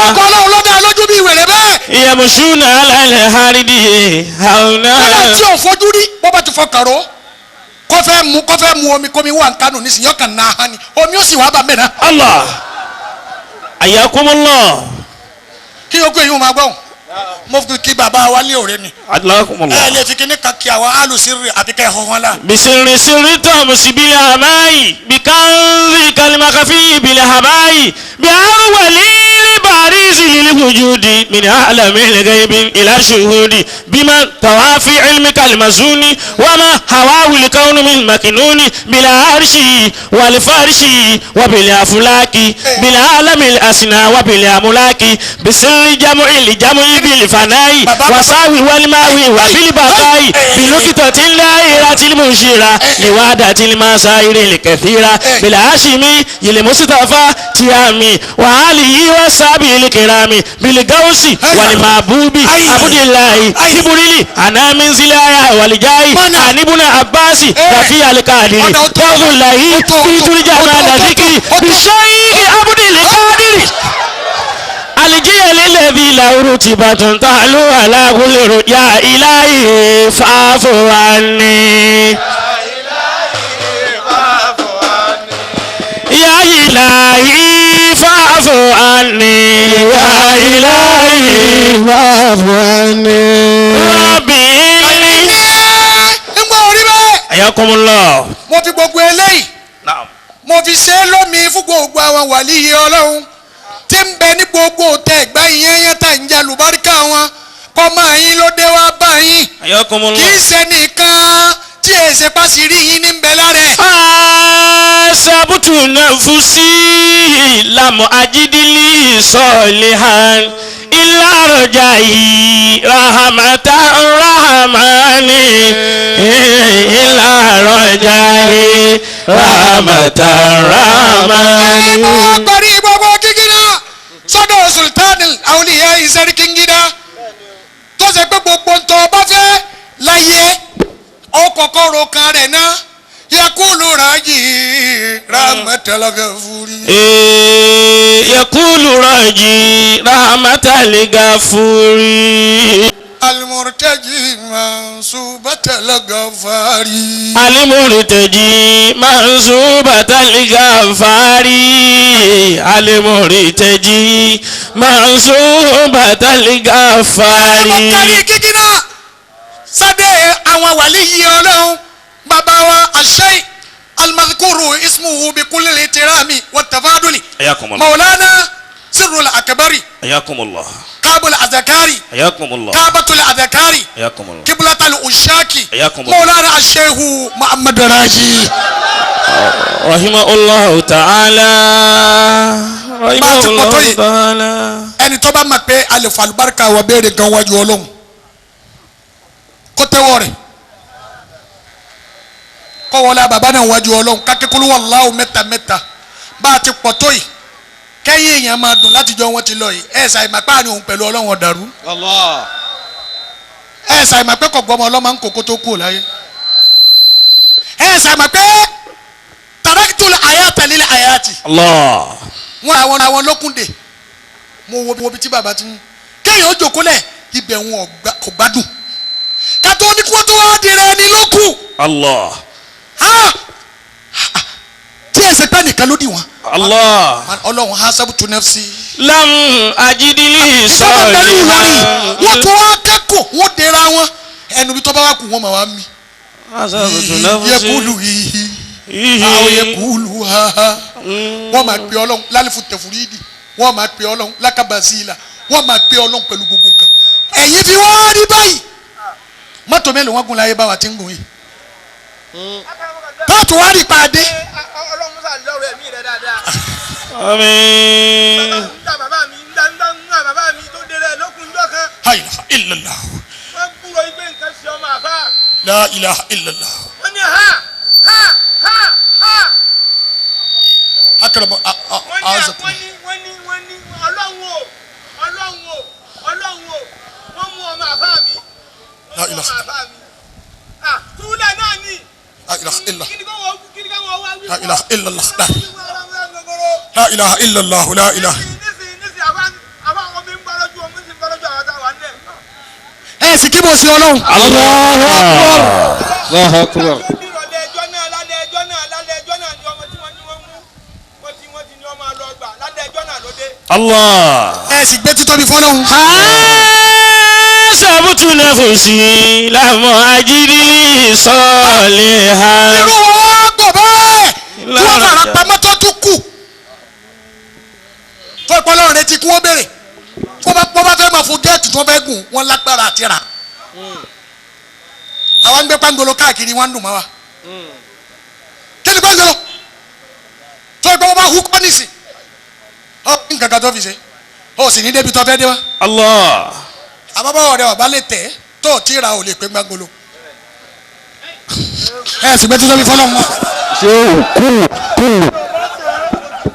Ọkọ̀ Ọlọ́run ló dá lójú bí wèrè bẹ́ẹ̀. يمشون على الأرض هونا. Kódà tí ò fojú rí, bó bá ti fọkàn ró kó fẹ́ mu omi, kómi wà ń kánò nísìnyí, ọkàn náà hàn ní omi ó sì wá bá mẹ́ta. الله، حياكم الله. Kí yòókù èyí ò máa gbọ́n, mo fi kí bàbá wa ní òré ni. حياكم Ẹ الله. lè fi kíní kan kí àwọn alùsírì àti kẹ́ ẹ̀ hàn la. بسر سر تمس بالهماء بكنز كالمخفي بالهباء بأول بارز للوجود من أعلم الغيب إلى الشهود بما توافي علمك المزون وما هواه الكون من مكنون بالعرش والفرش وبالأفلاك بالعالم الأسنى وبالأملاك بسر جمع الجمع بالفناء وساوي والماوي وبالبقاء بنكتة الدائرة المنشرة لوعدة المسائر الكثيرة بالهاشمي المصطفى تيامي وآله وصحبه الكرام بالغوث والمحبوب عبد الله جبريل أنا من زلايا والجاي عن ابن عباس رفيع القادر فضل الله في ترجمان ذكري بالشيخ عبد القادر الجيل الذي له رتبة تعلو على كل يا إلهي فاعف عني، يا إلهي فاعف عني، يا إلهي فاعف عني. ربي. Ń gbọ́ orí bẹ́ẹ̀. حياكم الله. Mo fi gbogbo eléyìí نعم. mo fi ṣe é lómi fún gbogbo àwọn wàlíyé Ọlọ́run tí ń bẹ ní gbogbo tẹ ẹgbẹ́ yẹn yẹn tá ń jẹ àlùbáríkà wọn kọ́ máa yín ló dé wá bá yín. حياكم Kì الله. í ṣe nìkan tí èsè pàṣírí yín ní ń bẹ lára ẹ̀. حاسبت نفسي لم أجد لي صالحا إلا رجائي رحمة الرحمن، إلا رجائي رحمة الرحمن. Mo parí gbogbo kíkí náà sọ́dọ̀ Sultan Awliya Ìsẹ́ríkíngídá tó ṣe pé gbogbo ntọ́ bá fẹ́ láyé ọkọ̀ọ̀kọ̀ ro kan rẹ̀ náà yakulu raji rahmatalagafuri. يقول راجي رحمة الغفور. Alimurtaji mansubatalagafari. المرتجي منصوبة الغفار، المرتجي منصوبة الغفار. Mo kárí kíkí náà sábẹ́ àwọn wàlíyí Ọlọ́run, bàbá wa àṣẹ المذكور اسمه بكل الاحترام والتفاضل حياكم الله. مولانا سر الأكبر حياكم الله. كعب الأذكار حياكم الله. كعبة الأذكار حياكم الله. قبلة الأشاك حياكم الله. مولانا الشيخ محمد راجي. رحمه الله تعالى، رحمه Bá a ti pọ̀ tó الله yìí. تعالى. Ẹni tó bá mọ̀ pé a lè fa àlùbáríkà wọ béèrè gan wájú Ọlọ́run, kó tẹ́wọ́ rẹ̀ kọ́ wọlé bàbá náà wájú Ọlọ́run kákékulú wàláhù mẹ́ta mẹ́ta. Bá a ti pọ̀ tó yìí, kẹ́yìn èèyàn máa dùn látijọ́ wọn ti lọ yìí, ẹ̀ ṣàìmọ̀ pé àárín òun pẹ̀lú Ọlọ́run ọ̀dàrú. Allah. Ẹ̀ ṣàìmọ̀ pé kò gbọ́mọ ọlọ́mọ ń kókó tó kú láyé. Ẹ̀ ṣàìmọ̀ pé taraktul ayata lil ayati. الله. Wọn àwọn lókùndé mo wo bí tí bàbá ti ń kéèyàn ó jòkó lẹ̀ ibẹ̀ wọn kò gbádùn kátó ní kí wọ́n tó wá di rẹ ní lókù. الله. Ha! Tí ẹsẹ̀ pẹ́ nìkan ló dì wọ́n. الله. Ọlọ́run ha sábùtù nafsi. لم أجد لي Ìjọba pẹ̀lú Ìlọrin wọ́n صالحا. tó wá kẹ́kọ̀ọ́ wọ́n dira wọn ẹnu bí tó bá wà kù wọ́n mà wá mi. حسبت نفسي. Yẹkulu hihi àwọn yẹkulu haha, wọ́n máa pe Ọlọ́run lálẹ́fù tẹ̀fúrídì, wọ́n máa pe Ọlọ́run lákàbàsílà, wọ́n máa pe Ọlọ́run pẹ̀lú gbogbo nǹkan. Ẹ̀yin fi wọ́n rí báyìí, mọ́tò mélòó wọ́n gun láyé báwa ti ń gùn yìí tóòtù wá rí pàdé. Ọlọ́run musa lọ́rọ̀ ẹ̀mí rẹ̀ dáadáa. آمين. Bàbá mi ńgbà ńgbà ńgbà bàbá mi tó délé lókun. La ilaha illallah. Wọ́n gbúrò igbe nǹkan ṣe ọmọ àfa. La ilaha illallah. Wọ́n ní ha ha ha ha. Akọrọbọ Wọ́n ní azakum. wọ́n ní wọ́n ní wọ́n ní ọlọ́run o ọlọ́run o ọlọ́run o wọ́n mú ọmọ àfa mi. La Wọ́n mú ọmọ ilaha. àfa mi. Ah, túlẹ̀ náà ni. La ilaha illallah. Kí ni káwọn kí ni káwọn wá wí La ilaha illallah. La fún ọ? La ilaha illallah. La ilaha. Nísìnyí nísìnyí àfa àfa àwọn mi ń bọ́ lójú omi sì ń bọ́ lójú àwọn táwa nílẹ̀. Ẹ sì kí mo ṣe ọlọ́run. Allahu akbar. Ó di ìrọ̀lẹ́ ẹjọ́ náà lálẹ́ ẹjọ́ náà lálẹ́ ẹjọ́ náà ni ọmọ tí wọ́n ní wọ́n mú wọ́n ti wọ́n ti ní ọmọ lọ gbà lálẹ́ ẹjọ́ náà ló dé. Allah. Ẹ sì gbé títóbi fọlọ́run. Hasabutu nafsi lam ajidi salihan. Irú wọn wá gbọ̀ bẹ́ẹ̀ tí wọ́n fara pamọ́ tó tún kù. Tó ìpọ́nlọ́run retí kí wọ́n béèrè. Wọ́n bá fẹ́ máa fún géètì tó fẹ́ gùn wọ́n lágbára àti rà. Àwa ń gbé pangolo káàkiri wọ́n ń dùn mọ́ wa. Kí ni pangolo? Tó ìpọ́n wọn bá hu kọ́nìsì. Ọ nǹkan kan tó fi ṣe. Ó sì ní débi tó fẹ́ dé wá. Allah. Àbábọ̀ ọ̀rẹ́ ọ̀bá lè tẹ̀ tó ò tí ì ra ò lè pé gbàngolo. Ẹ sì gbé títóbi fọlọ́run wọn. Ṣé kú kú.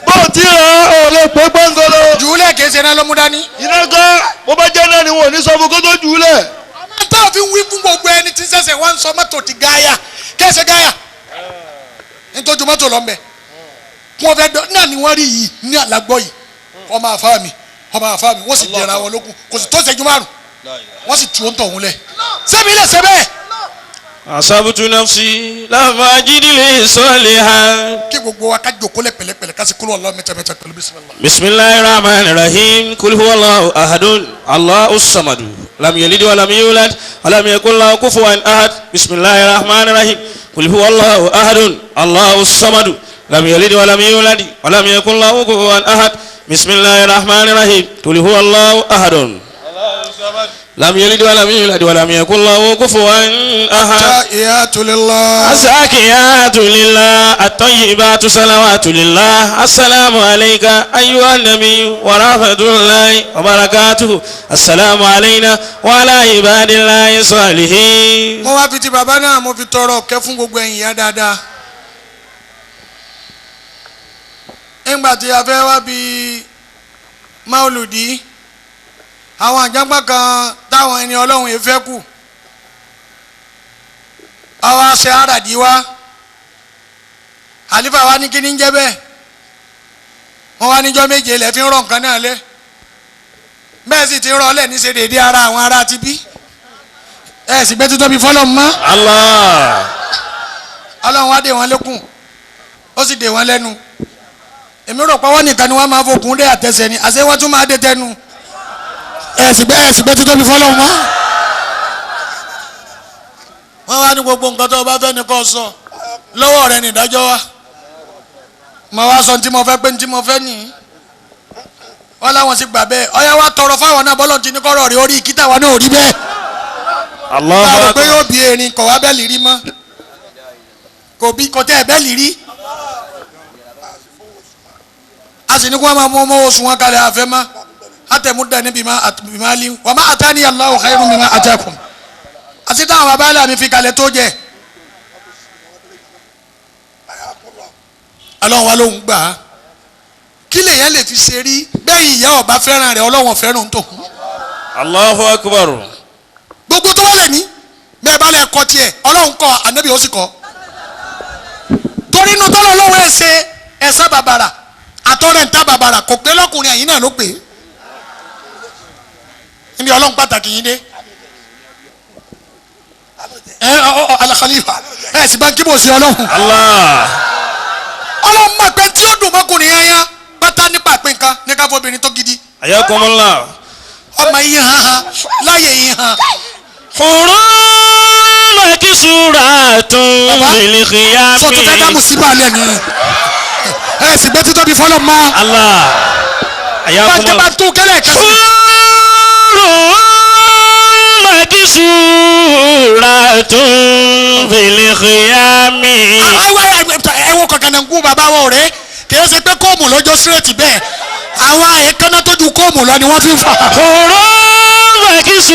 Bó o ti rà ó lè pé gbọ́ngolo. Jùúlẹ̀ kìí ṣe náà ló mú dání. Iná gan bó bá jẹ́ náà ni wọn ò ní sọ fún kó tó jù ú lẹ̀. Àmọ́ tá a fi ń wí fún gbogbo ẹni tí ń ṣẹ̀ṣẹ̀ wá ń sọ mọ́tò ti gáyà kẹ́sẹ̀ gáyà nítorí mọ́tò lọ mbẹ́ kí wọ́n fẹ́ dọ́ náà ni wọ́n rí yìí ní àlágbọ́ yìí ọmọ àfa mi ọmọ àfa mi wọ́n sì jẹra wọn lókun kò sì tó ṣẹ́jú márùn wọ́n sì tu òǹtọ̀ òun lẹ̀ sẹ́mi lẹ̀ sẹ́bẹ̀ Hasabutu nafsi lam ajidi salihan. kí gbogbo wa ká jòkó lẹ̀ pẹ̀lẹ́pẹ̀lẹ́ ká sì kúrò ọlọ́ mẹ́ta mẹ́ta pẹ̀lú bismillah. Bismillahir rahmanir rahim. Kul huwallahu ahadun. Allahu samadu. Lam yalid wa lam yulad wa lam yakul lahu kufuwan ahad. Bismillahir rahmanir rahim. Kul huwallahu ahadun. Allahu samadu. Lam yalid wa lam yulad wa lam yakul lahu kufuwan ahad. Bismillahir rahmanir rahim. Kul huwallahu ahadun. Lam yalid wa lam yulad wa lam yakul lahu kufuwan ahad. Ta'iyatulillah. الزاكيات لله الطيبات صلوات لله السلام عليك أيها النبي ورحمة الله وبركاته السلام علينا وعلى عباد الله الصالحين. Mo wá fi ti bàbá náà mo fi tọrọ ọ̀kẹ́ fún gbogbo ẹ̀yin ìyá dáadáa. Nígbà tí a fẹ́ wá bí máòlùdí àwọn àjàngbá kan táwọn ẹni ọlọ́run yìí fẹ́ kù àwọn aṣẹ àràdí wa àlífà wa ní kíní ń jẹ́ bẹ́ẹ̀ wọ́n wá níjọ́ méje lẹ́ fi ń rọ nǹkan náà lé bẹ́ẹ̀ sì ti rọ ọ́ lẹ̀ ní ṣe déédéé ara àwọn ará ti bí ẹ sì gbé títóbi fọlọ́ mọ́ Allah. ọlọ́run wá dé wọn lẹ́kùn ó sì dé wọn lẹ́nu èmi rò pé wọ́n nìkan ni wọ́n máa fokùn dé àtẹsẹ̀ ni àṣé wọ́n tún máa dé tẹnu ẹ sì gbé títóbi fọlọ́ mọ́ wọ́n wá ní gbogbo nǹkan tó o bá fẹ́ ni kò sọ lọ́wọ́ rẹ ní ìdájọ́ wa mo wá sọ ní tí mo fẹ́ pé ní tí mo fẹ́ nìyí wọ́n láwọn sì gbà bẹ́ẹ̀ ọ̀yá wa tọrọ fáwọn náà bọ́lọ̀ tí ní kọ́rọ̀ rí orí ìkítà wa náà ò rí bẹ́ẹ̀ Allahu báwo pé akbar. yóò bí erin kọ̀ wá bẹ́ẹ̀ lì rí mọ́ kò bí kò tẹ́ ẹ̀ bẹ́ẹ̀ lì rí a sì ní kó wọn máa mú ọmọ oṣù wọn kalẹ̀ àfẹ́ mọ́ àtẹ̀mú dání bímá bímá lí wọ́n má àtàní Allahu khairun mimma atakum àti táwọn bàbá ilé mi fi kalẹ̀ tó jẹ ọlọ́run wa ló ń gbà á kí lèyàn lè fi ṣe rí bẹ́ẹ̀ ìyá ọba fẹ́ràn rẹ̀ ọlọ́run fẹ́ràn tó kù Allahu akbar. gbogbo tó wà lẹ́ni bẹ́ẹ̀ bá lẹ̀ kọ́ tiẹ̀ ọlọ́run kọ́ ànábì ó sì kọ́ torí inú tọ́lọ̀ ọlọ́run ẹ̀ ṣe ẹ̀sán bàbàrà àtọ́rẹ̀ ń ta bàbàrà kò pé lọ́kùnrin ẹ̀yìn náà ló pè é níbi ọlọ́run pàtàkì yín dé ẹ ọ ọ alakhalifa ẹ sì bá ń kíbò sí ọlọ́run Allah. ọlọ́run mọ̀ pé tí ó dùn mọ́kùnrin yẹn yẹn pátá nípa pé nǹkan ní ká fọbìnrin tó gidi Ayakumullah. ọmọ yìí hàn hàn láyé yìí hàn Hurun makisuratun Baba, bil khiyami. sọ tún fẹ́ dá mùsíbà lẹ̀ ni ẹ sì gbé títóbi fọlọ́ mọ́. Allah. Bàjẹ́ bá Ayakumullah. tó kẹ́lẹ̀ kẹ́sì. Hurun makisuratun bil khiyami. Ẹ wo kankan náà ń kú bàbá wọn rẹ̀ kì í ṣe pé kóòmù lọ́jọ́ sírètì bẹ́ẹ̀. Àwọn èékánná tó ju kóòmù lọ ni wọ́n fi ń fà. Hurun makisuratun.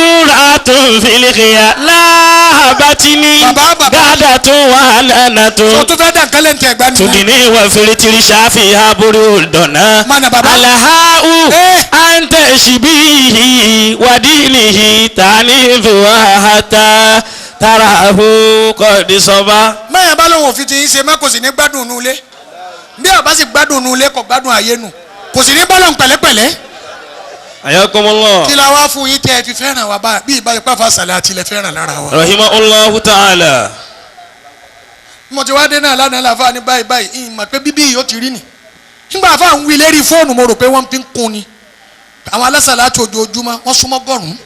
filikiya lahabatini gada tún wà nana tó tún tún fẹ́ dàn kálẹ̀ ń tẹ̀ gbani. tugini wa filitiri safi haburu dọ̀nà Mana baba. alahau Eh. anta shibihi wadinihi tanifuwahata tarahu kọ́dísọ́ba. mẹ́yìn bá lóun òfin ti ń ṣe mẹ́ kò sì ní gbádùn inú ilé bí ọba sì gbádùn inú ilé kò gbádùn ayé nù kò sì ní bọ́lọ̀ pẹ̀lẹ́pẹ̀lẹ́ ayakumullah kí la wá fún yín tẹ́ ẹ fi fẹ́ràn wa bá bí ìbáyọ̀ pàfà sàlẹ̀ àti ilẹ̀ fẹ́ràn lára wa. rahimahullahu ta'ala. mo ti wá dé náà lánàá làfáà ní báyìí báyìí ìyìn mọ̀ pé bíbí yìí ó ti rí ni nígbà àfáà ń wí lérí fóònù mo rò pé wọ́n fi ń kún ni àwọn alásàlá àti ojoojúmọ́ wọ́n súnmọ́ gọ́rùn-ún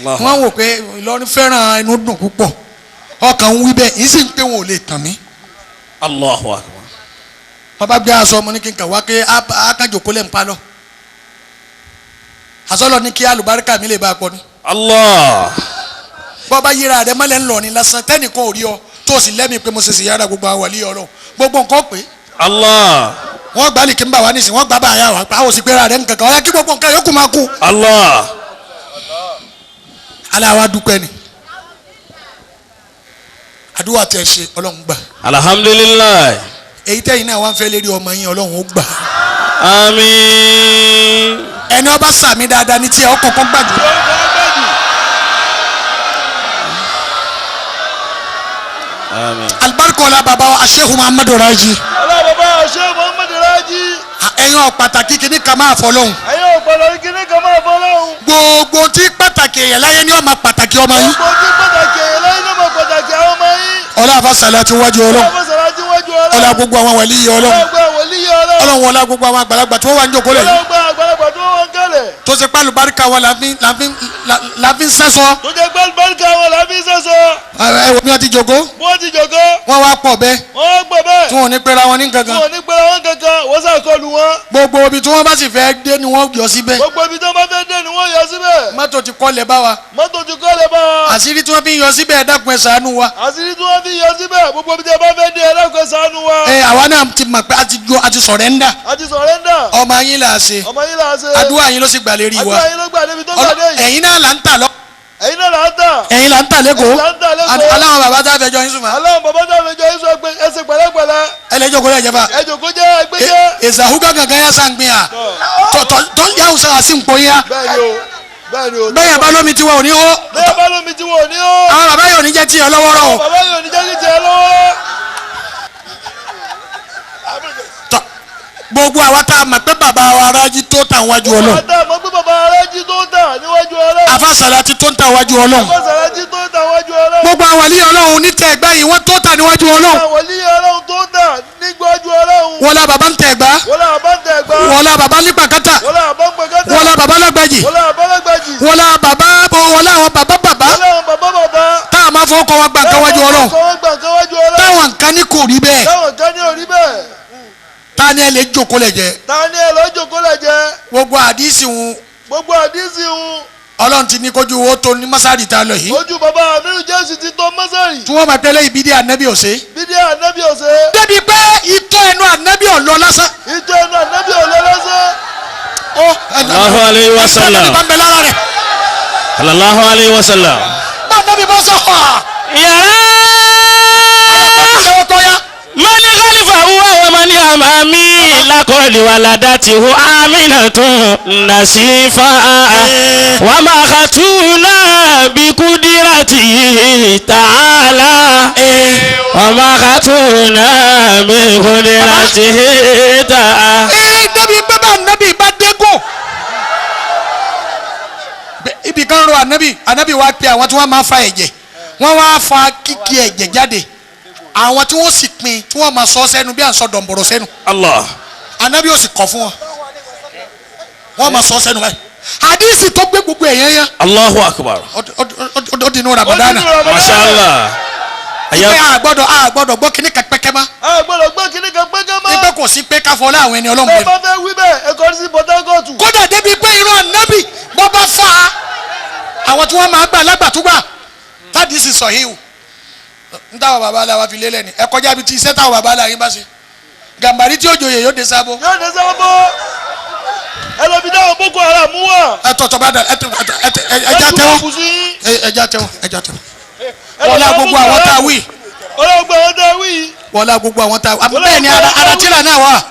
wọ́n wò pé Ìlọrin fẹ́ràn inú dùn púpọ̀ ọkàn ń wí bẹ́ẹ̀ yìí sì ń pé wọn ò lè tàn mí Allahu akbar. wọ́n bá gbé aṣọ ọmọ ní kí n kà wá pé akájòkó lẹ́ ń pa lọ àsọlọ ní kí alùbáríkà mi lè bá a pọ̀ ni Allah. bọ́ bá yíra rẹ mọ́lẹ̀ ńlọ ni lásán tẹ́nìkan ò rí ọ tó o sì lẹ́mìí pé mo ṣe sì yára gbogbo àwọn wàlíì Ọlọ́run gbogbo nǹkan pé Allah. wọ́n gbá lìkí ń bà wá nísìn wọ́n gbá bá àyà wá pa àwọn òsì pé ra rẹ̀ nǹkan kan ọ̀yà kí gbogbo nǹkan yòókù máa kú. Allah. aláwa dúpẹ́ ni àdúrà tẹ̀ ṣe Ọlọ́run gbà Alhamdulillah. èyí tẹ́yìn náà wá ń fẹ́ lérí ọmọ yín Ọlọ́run ó gbà Àmín. ẹni ọba sàmì dáadáa ní tiẹ̀ ọkọ̀ kan gbàdúrà. Àmín. alibarika ọlá baba wa asehu muhammadu raji ọlá bàbá ṣé muhammed raji ẹ̀yin ọ̀ pàtàkì kìíní kan máa fọ lọ́hùn ẹ̀yin ọ̀pọ̀lọ́ kíní kan máa fọ́ lọ́hùn. gbogbo tí pàtàkì èèyàn láyé ni ọmọ pàtàkì ọmọ yín gbogbo tí pàtàkì èèyàn láyé ló mọ̀ pàtàkì àwọn ọmọ yín. ọlá àfàsàlà ti wájú Ọlọ́run ọlá fọ́sàrà tí wọ́n ju ọlọ́run. ọlá gbogbo àwọn wàlí yìí Ọlọ́run ọlá gbogbo wòlíì ọlọ́run. Ọlọ́run ọlá gbogbo àwọn àgbàlagbà tí wọ́n wà ń jókòó lẹ̀ ọlá gbogbo àgbàlagbà tó wọ́n kẹlẹ̀. tó ṣe pálù barika wa la fi ń sẹ́sọ tó jẹ́ pé àlùbáríkà wọn là fi ń sẹ́sọ. ẹ wò bí wọ́n ti jókòó wọ́n ti jòkó. wọ́n wá pọ̀ bẹ́ẹ̀ wọ́n gbọ́ bẹ́ẹ̀. tí wọ́n ò ní pera wọn ní kankan wọn ò ní pera wọn kankan wọ́n sàkọlù wọn. gbogbo ibi tí wọ́n bá sì fẹ́ dé ni wọ́n yọ síbẹ̀ gbogbo ibi tó bá fẹ́ dé ni wọ́n yọ síbẹ̀. mọ́tò ti kọ́lẹ̀ bá wa mọ́tò ti kọ́ lè bá wa. àṣírí tí wọ́n fi ń yọ síbẹ̀ ẹ dákun ẹ ṣàánú wa àṣírí tí wọ́n fi yọ síbẹ̀ gbogbo ibi tó bá fẹ́ dé ẹ dákun ẹ ṣàánú wa. ẹ àwa náà ti mọ̀ pé a ti jó a ti sọ̀rẹ́ńdà a ti sọ̀rẹ́ńdà. ọmọ yín là á ṣe ọmọ yín là á ṣe. àdúrà yín ló sì gbà lérí wa àdúrà yín ló gbà débi tó gbà dé yìí. ẹ̀yin náà là ń tà lọ ẹ̀yin náà là ń tà. ẹ̀yin là ń tà lẹ́kọ̀ọ́ Ẹ̀yin là ń tà lẹ́kọ̀ọ́. aláwọn bàbá tá a fẹjọ́ yín sùn fà aláwọn bàbá tá a fẹjọ́ yín sọ pé ẹ ṣe pẹ̀lẹ́pẹ̀lẹ́. ẹ lè jókòó lẹ́jẹ̀ fà ẹ jòkó jẹ́ ẹgbẹ́ jẹ́. ìsàhúgà gangan yà sàǹgbìn à tọ́ yà sàn àti nkpọ̀ yà bẹ́ẹ̀ ni o bẹ́ẹ̀ ni o. bẹ́ẹ̀ yà bá lómi tiwa ò ní hó bẹ́ẹ̀ bá lómi tí wọn ò ní o. àwọn bàbá yóò ní jẹ́ tiẹ̀ lọ́wọ́rọ́ o bàbá yóò ní jẹ́ kí tiẹ̀ lọ́wọ́. Tọ́, gbogbo àwa tá a mọ̀ pé bàbá wa arájí tó tà wájú Ọlọ́run Bàbá mọ̀ pé bàbá arájí tó ń tà níwájú Ọlọ́run. afásàlà ti tó ń tà wájú Ọlọ́run Bàbá sàrájí tó ń tà níwájú Ọlọ́run. gbogbo àwọn àlíyé Ọlọ́run ní tẹ̀ ẹ̀gbá yìí wọ́n tó tà níwájú Ọlọ́run Àwọn wòlíì Ọlọ́run tó ń tà níwájú Ọlọ́run. wọlá bàbá ń tẹ̀ ẹ̀gbá Wọ́n là bá ń tẹ̀ gbá. wọlá bàbá nípàkátà Wọ́n là bá ń pẹ̀kẹ́tà. wọlá bàbá lágbàjì Wọ́n là bá lágbàjì. wọlá bàbá wọlá àwọn bàbá bàbá Wọ́n làwọn bàbá bàbá. tá a máa fọwọ́ kọ́ wọn gbà nǹkan wájú Ọlọ́run Táwọn gbà nǹkan wájú Ọlọ́run. táwọn nǹkan ní kò rí bẹ́ẹ̀ Táwọn kan ní orí bẹ́ẹ̀. ta ni ẹ lè jókòó lẹ̀ jẹ́ Ta ni ẹ lọ jókòó lẹ̀ jẹ́? gbogbo àdìsí wọn Gbogbo àdísì ń Ọlọ́run ti ní kójú owó tó ní mọ́sárì tá a lọ yìí ojú bàbá Amiru Jésù ti tó mọ́sárì. tí wọ́n máa tẹ́lẹ̀ ìbídí ànábì ọ̀sẹ̀. Bídí ànábì ọ̀sẹ̀. débi pé ìtọ́ ẹnu ànábì ọ̀lọ́ lásán. Ìtọ́ ẹnu ànábì ọ̀lọ́ lásán. ó Allahu alayhi wa sallam. ànábì bá ń bẹ lára rẹ̀ Sallallahu alayhi wa sallam. bá ànábì bá sọ ọ́ Yàrá. ṣé ó tọ́ ya. Mani khalifa huwa wa mani amami lakoli waladatihu aminatun nasifa wa ma khatuna bi kudiratihi ta'ala wa ma khatuna bi kudiratihi ta'ala. ee débi pé bá ànábì bá dégò. Ibì kan ro ànábì ànábì wa pe àwọn tí wọ́n máa fa ẹ̀jẹ̀ wọ́n wá fa kíkì ẹ̀jẹ̀ jáde àwọn tí wọ́n sì pín tí wọ́n máa sọ sẹ́nu bí à ń sọ dọ̀nbọ̀rọ̀ sẹ́nu Allah. ànábì ò sì kọ̀ fún wọn wọ́n máa sọ sẹ́nu báyìí àdìsí tó gbé gbogbo ẹ̀yẹ́ yẹn Allahu akbar. ó di inú Ramadana Masha Allah. pé a gbọ́dọ̀ gbọ́ kíní kan pẹ́kẹ́ mọ́ A gbọ́dọ̀ gbọ́ kíní kan pẹ́kẹ́ mọ́. pé kò sí pé káfọ́ láwọn ẹni Ọlọ́run Bẹ́ẹ̀ bẹ́ẹ̀. bá fẹ́ wí bẹ́ẹ̀ ẹ kọrí sí Port Harcourt. kódà débi pé irun ànábì bọ́ bá fà á àwọn tí wọ́n máa gbà lágbàtúgbà tádìsí sọ yìí o n táwọn baba aláwa fi lélẹ̀ ni ẹ kọjá bíi ti iṣẹ́ táwọn baba aláwa yín bá ṣe gàmbàrí tí ó joyè yóò dé sábó Yóò dé sábó. Ẹ lọ bí dáhùn Boko Haram wà. ẹ tọ̀tọ̀ bá dà ẹ tẹ ẹ ẹ Ẹja tẹ́wọ́. Ẹja tẹ́wọ́, ẹja tẹ́wọ́. Wọlá gbogbo àwọn tá a wí. Wọlá gbogbo àwọn tá a wí. Wọlá gbogbo àwọn tá a wí. Bẹ́ẹ̀ ni ara tíra náà wà.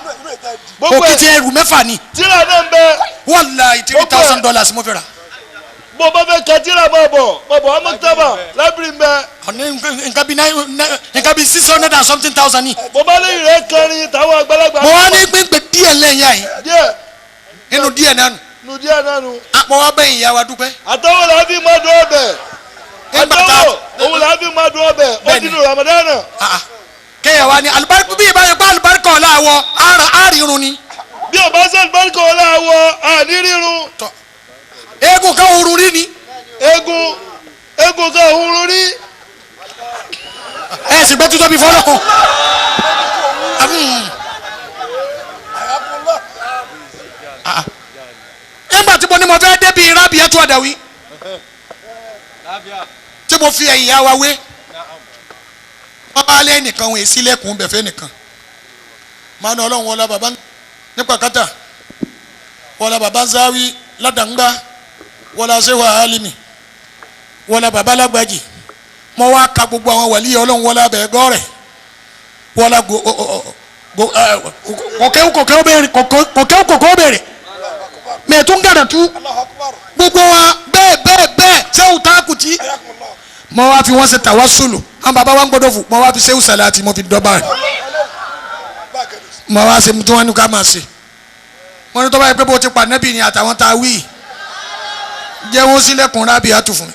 Òkìtì ẹrù mẹ́fà ni. Tíra náà ń bẹ. Wàláhì $3,000 mo fẹ́ rà. Bó bá fẹ́ ka tíra bọ̀ bọ̀ bọ̀ amọ́tàbà lábìrì ń bẹ. Nǹkan bí 600 and something thousand ni. Bó bá lè rẹ̀ kẹrin táwọn àgbàlagbà. Mo wá ní gbẹ̀ngbẹ̀ díẹ̀ lẹ́yìn àyìn. Díẹ̀. Nínú díẹ̀ náà nù. Nínú díẹ̀ náà nù. Mo wá bẹ́yìn ìyá wa dúpẹ́. Àtàwọn làá fi máa dùn ọbẹ̀. Àtàwọn òun làá fi máa dùn ọbẹ̀. Ó dínú Ramadan. Kéèyàn wá ní alùbáríkà bí ìbáyọ̀ pé alùbáríkà ọ̀la àwọ̀ àrírun ni. Bí o bá sọ alùbáríkà ọ̀la àwọ̀ ànírírun. Eégún kan òru rí ni. Eégún kan òru rí. Ẹ sì gbé tuntun bí fọlọ́ kan. Nígbà tí mo ní mo fẹ́ débi Rábíàtú Àdàwí tí mo fi ẹ̀yìn ya wa wé, wọ́n bá lé nìkan òun èsì lẹ́kùn bẹ̀fẹ́ nìkan. Màá ní Ọlọ́run wọlá bàbá nípa kátà, wọlá bàbá Záwí ládàngbá, wọlá Ṣéwà Álímì, wọlá bàbá Lágbàjì. Mo wá ka gbogbo àwọn wàlíì Ọlọ́run wọlá bẹ̀ẹ́ gọ́rẹ̀, wọlá kọ̀kẹ́ kọ̀kẹ́ bẹ̀rẹ̀ kọ̀kẹ́ kọ̀kẹ́ bẹ̀rẹ̀ mẹ̀tún gàdà tú gbogbo wa bẹ́ẹ̀ bẹ́ẹ̀ bẹ́ẹ̀ sẹ́wù tá a kù tí. Mo wá fi wọ́n ṣe tàwásùlù, àwọn bàbá wa ń gbọ́dọ̀ fún, mo wá fi sẹ́wù sàlẹ̀ àti mo fi dọ́gba rẹ̀. Mo wá ṣe tí wọ́n ní ká máa ṣe. Mo ní tó bá yẹ pé bó ti pa nẹ́bì ni àtàwọn tá a wí jẹ́ wọ́n sílẹ̀kùn Rábíàtú fún mi.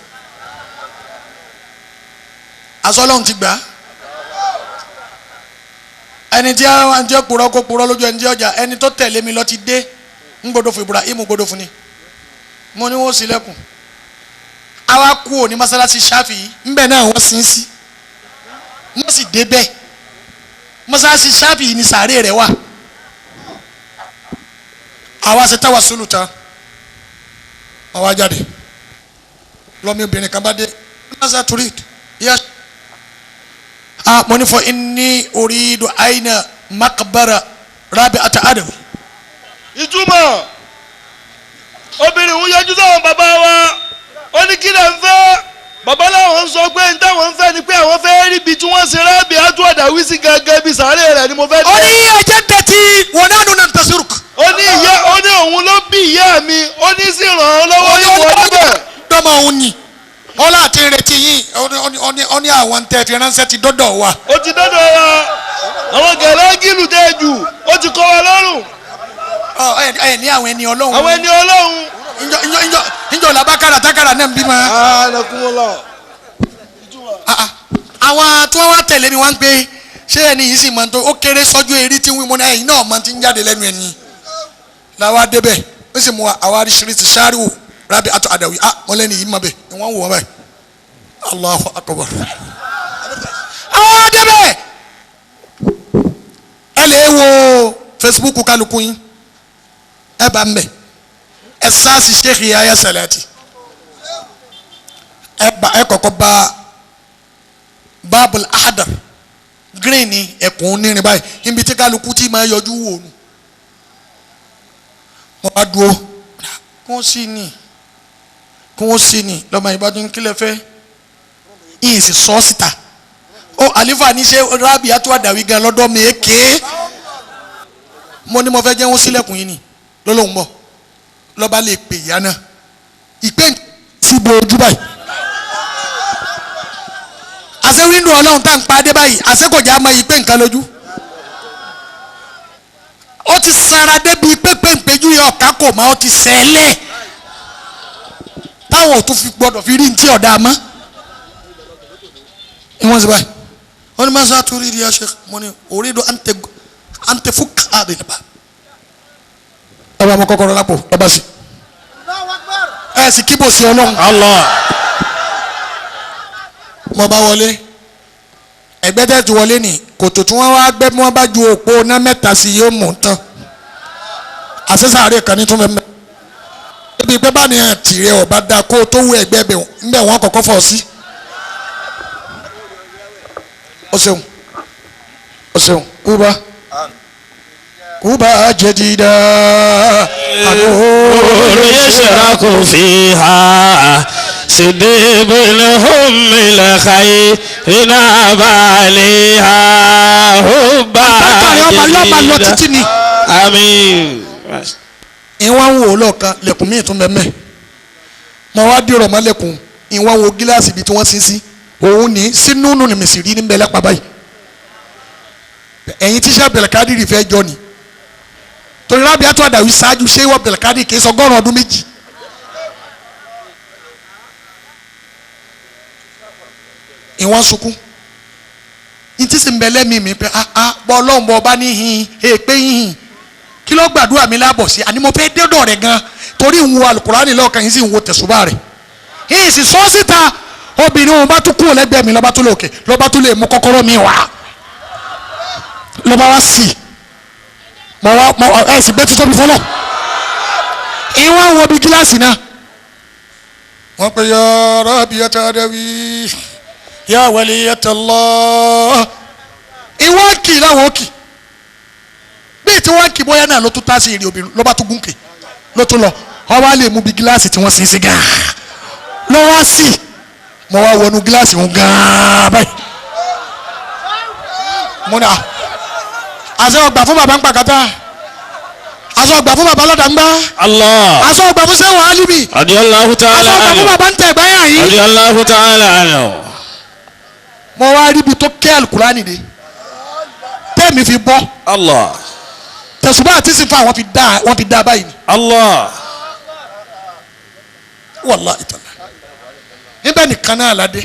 Asọ́lọ́hún ti gbà á. Ẹni tí a jẹ́ purọ́ kó purọ́ lójú ẹni tí ọjà ẹni tó tẹ̀lé mi lọ ti dé ń gbọ́dọ̀ fún Ibrahim gbọ́dọ̀ fún ni. Mo ní wọ́n sílẹ̀kùn. Àwa kú òní mọ́sálásí Ṣáfì yìí ńbẹ náà wọ́n sin sí. Wọ́n sì dé bẹ́ẹ̀. Mọ́sálásí Ṣáfì yìí ni sàárè rẹ̀ wà. Àwa ṣe táwa sùlù tán. Àwa jáde. Lọ́mí obìnrin kan bá dé. Nasa turid. Yá. Ah, mo ní fọ inni uridu aina makbara Rabi'ata Adawi. Ìtumọ̀ obìnrin ń yọjú sáwọn bàbá wa, ó ní kí lè ń fẹ́. Bàbá làwọn ń sọ pé ní táwọn ń fẹ́ ni pé àwọn fẹ́ rí ibi tí wọ́n ṣe Rábíàtú Àdàwí sí gangan ibi sàárè rẹ̀ ni mo fẹ́ dé. Ó ní ẹ̀jẹ̀ tẹ̀tí wọn náà nù náà tẹ̀sírùk. Ó ní ìyá, ó ní òun ló bí ìyá mi, ó ní sì ràn án lọ́wọ́ ní wọ́n níbẹ̀. Dọ́mọ òun ni ọlá àti ìrètí yín, ó ní àwọn tẹ̀ fi ránṣẹ́ ti dọ́dọ̀ wa. Ó ti dọ́dọ̀ wa, àwọn gẹ̀rẹ́ gìlù tẹ́ jù, ó ti kọ́ wa lọ́rùn. Ẹ ní àwọn ẹni Ọlọ́run. Àwọn ẹni Ọlọ́run. Njọ làbákàrà tákàrà náà ń bímọ. Àwọn tí wọ́n wá tẹ̀lé mi wá ń pé ṣé ẹni yìí sì máa ń tó ó kéré sọ́jú eré tí wọ́n mú ẹ̀yìn náà máa ti ń jáde lẹ́nu ẹni. Làwa débẹ̀ ó sì mú àwa arísírísí sáríwò Rábíàtú Àdàwí ah wọ́n lẹ́nu yìí mọ̀ bẹ́ẹ̀ ni wọ́n ń wò wọ́n báyìí. Allahu akbar. Àwọn débẹ̀ ẹ lè wo Facebook kálukú yín ẹ bá ń bẹ̀ ẹ sáàsì Sheikh Yahya Salati ẹ bá ẹ kọ́kọ́ bá Babul Ahadar green ni ẹkùn nírin báyìí níbi tí kálukú tí máa yọjú wò nù. Wọ́n bá dúró kí wọ́n sì ní kí wọ́n sì ní lọ́mọ ìbádùn kílẹ̀ fẹ́ yìí sì sọ síta ó àlífà ní ṣe Rábíàtú Àdàwí gan lọ́dọ̀ mi èké mo ní mo fẹ́ jẹ́ wọ́n sílẹ̀kùn yìí ni lọ́lọ́hún bọ̀ lọ́ba lè pè ìyá náà ìpè sí bo ojú báyìí àṣẹ wíńdò Ọlọ́run tá à ń pa dé báyìí àṣẹ kò já mọ́ ìpè nǹkan lójú ó ti sara débi pépé npéjú yẹ ọ̀ká kò mọ́ ó ti sẹ́lẹ̀ táwọn ò tún fi gbọdọ̀ fi rí ní tí ọ̀dà mọ́ wọ́n sì báyìí wọ́n ní masa tó rí rí aṣẹ mo ní orí do àǹtẹ̀ fún káàdì nípa ọba ọmọ kọ́kọ́rọ́ lápò ọba sí ẹ sì kíbò sí Ọlọ́run. Allah. Mo bá wọlé ẹgbẹ́ tẹ́ ti wọlé ni kòtò tí wọ́n wá gbẹ́ bí wọ́n bá ju òpó ná mẹ́ta sí yóò mú tán àṣẹṣàárẹ̀ kan ní tún fẹ́ mẹ́ ibi pé bá ní tìrẹ ọba da kó o tó wú ẹgbẹ́ bẹ̀ ńbẹ̀ wọ́n kọ́kọ́ fọ̀ sí. O ṣeun o ṣeun kúba kúba jẹdida Orí yẹsẹ̀ra kò fi hà. سيدي بن هم الخير نباليها حبا Àbákàrẹ̀ ọmọ lọ́ba lọ جديدا títí ni. آمين Ìwọ̀n ń wò lọ́ọ̀kan lẹ̀kùn míì tún bẹ́ẹ̀ mọ́ wá dìrọ̀ mọ́ lẹ̀kùn ìwọ̀n wo gíláàsì ibi tí wọ́n sin sí òun ní sínú nù ní mèsì rí ní bẹ́ẹ̀ lápá báyìí ẹ̀yin tíṣà Abdulkadir fẹ́ jọ ni torí Rabiatu Adawi ṣáájú ṣé wọ́n Abdulkadir kì í sọ ọgọ́rùn-ún ọdún méjì. Ìwọ̀n sunkún ntí sì ń bẹ lẹ́mìí mi pé ah ah bọ́ ọlọ́run bọ́ ọba níhìn èèpé yìnyín kí ló gbàdúrà mi lábọ̀ sí àní mo fẹ́ dédọ̀ rẹ̀ gan torí ń wo alukurani lọ́ọ̀kan yìí sì ń wo tẹ̀sùbá rẹ̀ yìí sì sọ síta obìnrin òun bá tún kúrò lẹ́gbẹ̀ẹ́ mi lọ́ba tó lè òkè lọ́ba tó lè mú kọ́kọ́rọ́ mi wá lọ́ba wá sí i mọ wá mọ ẹ sì bẹ́ẹ̀ tuntun mi fọlọ́ ìwọ̀n wo bí gíláàsì náà wọ́n pe ya Rabiata Adawi ya waliyata Allah ìwọ́n kì í láwọn kì í bíi tí wọ́n kì í bóyá náà ló tún tá sí ìrì obìnrin ló bá tún gúnkè ló tún lọ ọwọ́ á lè mú bí gíláàsì tí wọ́n sin sí gàá lọ́wọ́ sí i mo wá wọnú gíláàsì wọn gàá báyìí mo ní à àṣẹ ọgbà fún bàbá ń pàkátá àṣẹ ọgbà fún bàbá lọ́dà ń gbá الله àṣẹ ọgbà fún sẹ́wọ̀n álímì رضي الله àṣẹ تعالى ọgbà fún عنه bàbá ń tẹ̀ gbáyà yìí رضي الله تعالى عنه mo wá rí ibi tó kẹ́ alukurani de tẹ́mi fi bọ́ الله tẹ̀sùbá àti sinfa wọ́n fi dá wọ́n fi dá báyìí ni الله wàláhì tàlá níbẹ̀ nìkan náà ládé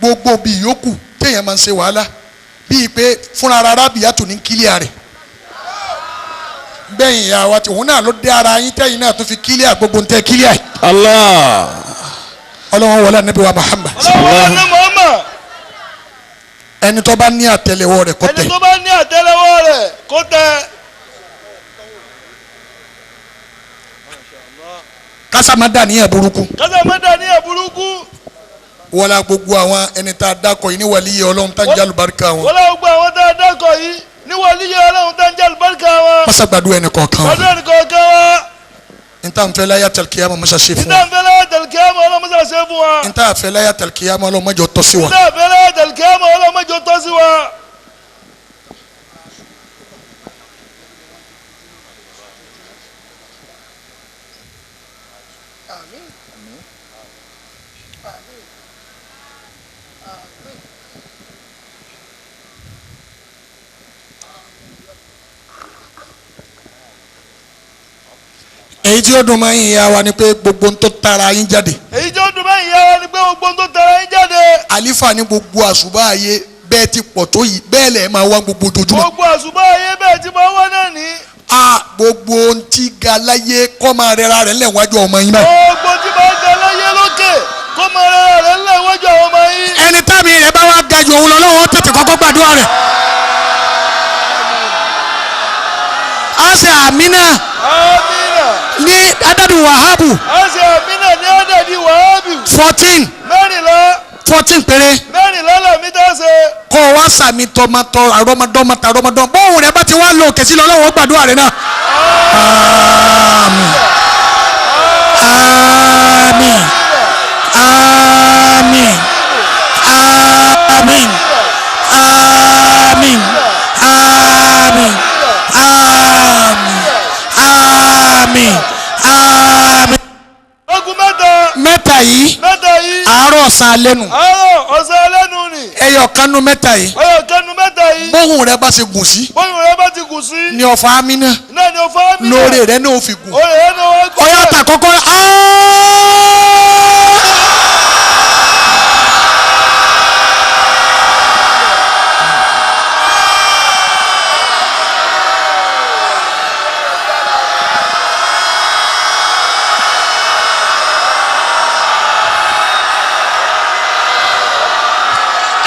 gbogbo bíi yòókù téèyàn máa ń ṣe wàhálà bíi pé fúnra rárá bíi yàtò ní kílíà rẹ̀ bẹ́ẹ̀ ìyá wa tí òun náà ló dé ara yín tẹ́yìn náà tó fi kílíà gbogbo ń tẹ́ kílíà yìí الله ọlọ́wọ́n wọlé anabi wa Muhammad Ọlọ́run ní Muhammad ẹni tó bá ní àtẹ́lẹwọ́ rẹ̀ kó ẹni tẹ̀ tó bá ní àtẹ́lẹwọ́ rẹ̀ kó tẹ. kásámádà níyà burúkú Kásá mẹ́ta ní ẹ̀bùrúkú. wọlé gbogbo àwọn ẹni tá a dákọ̀ yìí ní wàlíyé ọlọ́run tá ń jẹ́ àlùbáríkà wọn Wọ́n láwọn gbọ́ àwọn tá a dákọ̀ yìí ní wàlíyé Ọlọ́run tá ń jẹ́ àlùbáríkà wọn. masa gbàdúrà ẹni kọ̀ọ̀kan Ọdún ẹnì kọ̀ọ̀kan wa. n ta nfẹ́ láyà tẹ̀lẹ́kìyàmọ̀ masa ṣe fún Níta wa ń fẹ́ láyà tẹ̀lẹ́kìyàmọ̀ Ọlọ́run ṣe fún wa. n ta fẹ́ láyà tẹ̀lẹ́kìyàmọ̀ ọlọ́run má jẹ́ ó tọ́ sí wa. Níta ń fẹ́ láyà tẹ̀lẹ́kìyàmọ̀ Ọlọ́run má jẹ́ ó tọ́ sí wa. Èyí tí ó dùn máa ń yà wá ni pé gbogbo ń tó tara yín jáde Èyí tó dùn bẹ́ẹ̀ ìyá wa ni pé gbogbo ohun tó tara yín jáde. àlífà ní gbogbo àṣùbà ayé bẹ́ẹ̀ ti pọ̀ tó yìí bẹ́ẹ̀ lẹ̀ máa wá gbogbo ojoojúmọ́ Gbogbo àṣùbọ̀ ayé bẹ́ẹ̀ tí mo wá náà ní. a gbogbo ohun tí ga láyé kọ́ máa rẹra rẹ̀ ńlẹ̀ wájú ọmọ yín báyìí. Gbogbo tí mo ń ga láyé lókè kó máa rẹra rẹ̀ ńlẹ̀ iwájú àwọn ọmọ yín. Ẹni tábì rẹ̀ bá wá ga ju òun lọ lọ́wọ́ tètè kọ́kọ́ gbàdúrà rẹ̀. A ṣe àmínà Amina. ní adadu wahabu A ṣe àmínà ní Ádàdí Wàhábì. 14 Mẹ́rìnlá 14 péré mẹ́rìnlá làmí dá ṣe. kọ́ ọ wá sàmì tọmọtọ àrọmọdọ́mọ tàrọmọdọ́mọ bóun rẹ̀ bá ti wá lọ òkè sí lọ lọ́wọ́ gbàdúrà rẹ̀ náà. Àmín. Àmín. Àmín. Àmín. Àmín. Àmín. Àmín. Àmín. Àmín. Ogun mẹ́ta Mẹ́ta yìí mẹ́ta yìí àárọ̀ ọ̀sán alẹ́ nù àárọ̀ ọ̀sán ẹlẹ́nu ni. ẹyọ kanu mẹ́ta yìí Ọyọ̀ kẹnu mẹ́ta yìí bóun rẹ̀ bá ṣe gùn sí bóyá rẹ bá ti kù sí. ní ọ̀fà amínà Náà ni o fọ́ àmínà. lóore rẹ̀ náà ó fi gùn. Oore rẹ náà wá gùn. Ọ̀yá ta kọ́kọ́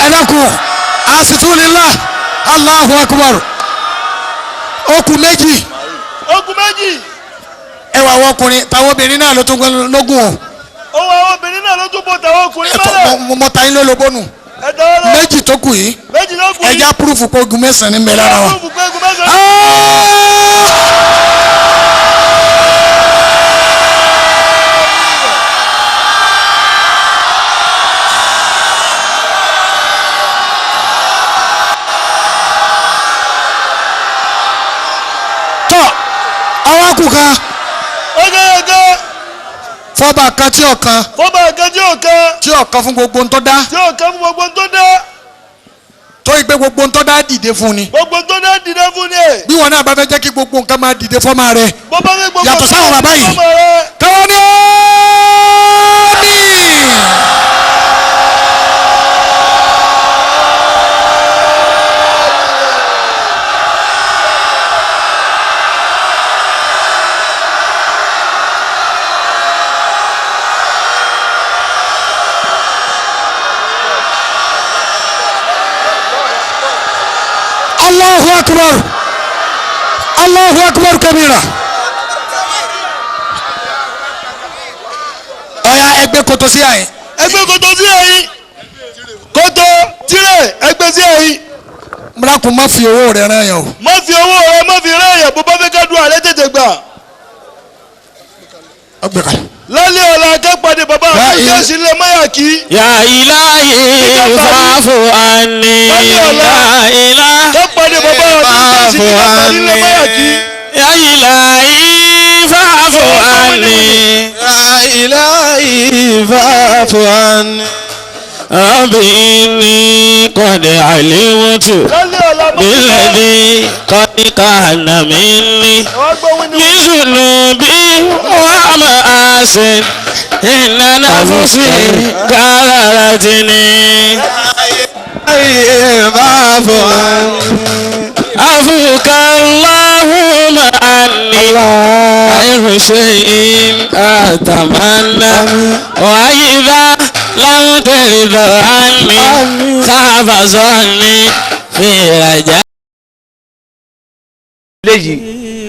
ẹ dákun asitulila Allahu akbar okùn méjì Ogun méjì. ẹwà àwọn ọkùnrin táwọn obìnrin náà ló tún gbẹ lógún o Ohun àwọn obìnrin náà ló tún bò tàwọn ọkùnrin mọ́lẹ̀. mo ta yín lólobó nù Ẹ̀dá ọlọ́ méjì tó kù yìí méjì ló kù yìí. ẹja púrúfù pé ogun mẹ́sàn-án ní bẹ lára wa. Púrúfù pé ogun mẹ́sàn-án. Ọwọ́ kù kan. Ọgẹ́gẹ́. Fọba kan tí ọ̀kan. Fọba kan tí ọ̀kan. Tí ọ̀kan fún gbogbo ń tó dá. Tí ọ̀kan fún gbogbo ń tó dá. Tó yí pé gbogbo ń tó dá dìde fún ni. Gbogbo ń tó dá dìde fún ni. Bí wọn náà bá fẹ́ jẹ́ kí gbogbo nǹkan máa dìde fọ́mọ rẹ. Bọ́bá fẹ́ gbogbo Yàtọ̀ sáwọn bàbá yìí. fọ́mọ rẹ. Káwọn ní ọ́ọ́mì. Allahu akbar. Allahu akbar kabira. Ọ̀ya ẹgbẹ́ koto sí àyè. Ẹgbẹ́ koto sí ẹ̀yìn. Koto tirẹ̀ ẹgbẹ́ sí ẹ̀yìn. Mìíràn má fi owó rẹ̀ rán yẹn o. Má fi owó rẹ má fi rán yẹn bó bá fẹ́ ká dùn àlẹ́ tètè gbà. Ọgbẹ́ kalẹ̀. Lálẹ́ ọ̀la akẹ́pàdé bàbá àti jẹ́sí lè máyà kí. Ya ilahi fa'fu anni. Ya ilahi Akẹ́pàdé bàbá àti jẹ́sí lè máyà kí. Ya ilahi fa'fu anni. Ya ilahi fa'fu anni. Rabbi inni qad alimtu Lálẹ́ ọ̀la bàbá billadhi qad kana minni. Wọ́n gbọ́ wí ní. من ذنوبي ومآسي إن نفسي قررتني Fa'fu anni. عفوك اللهم عني خير شيء أتمنى وإذا لم ترض عني خاب ظني في رجاء Léyìí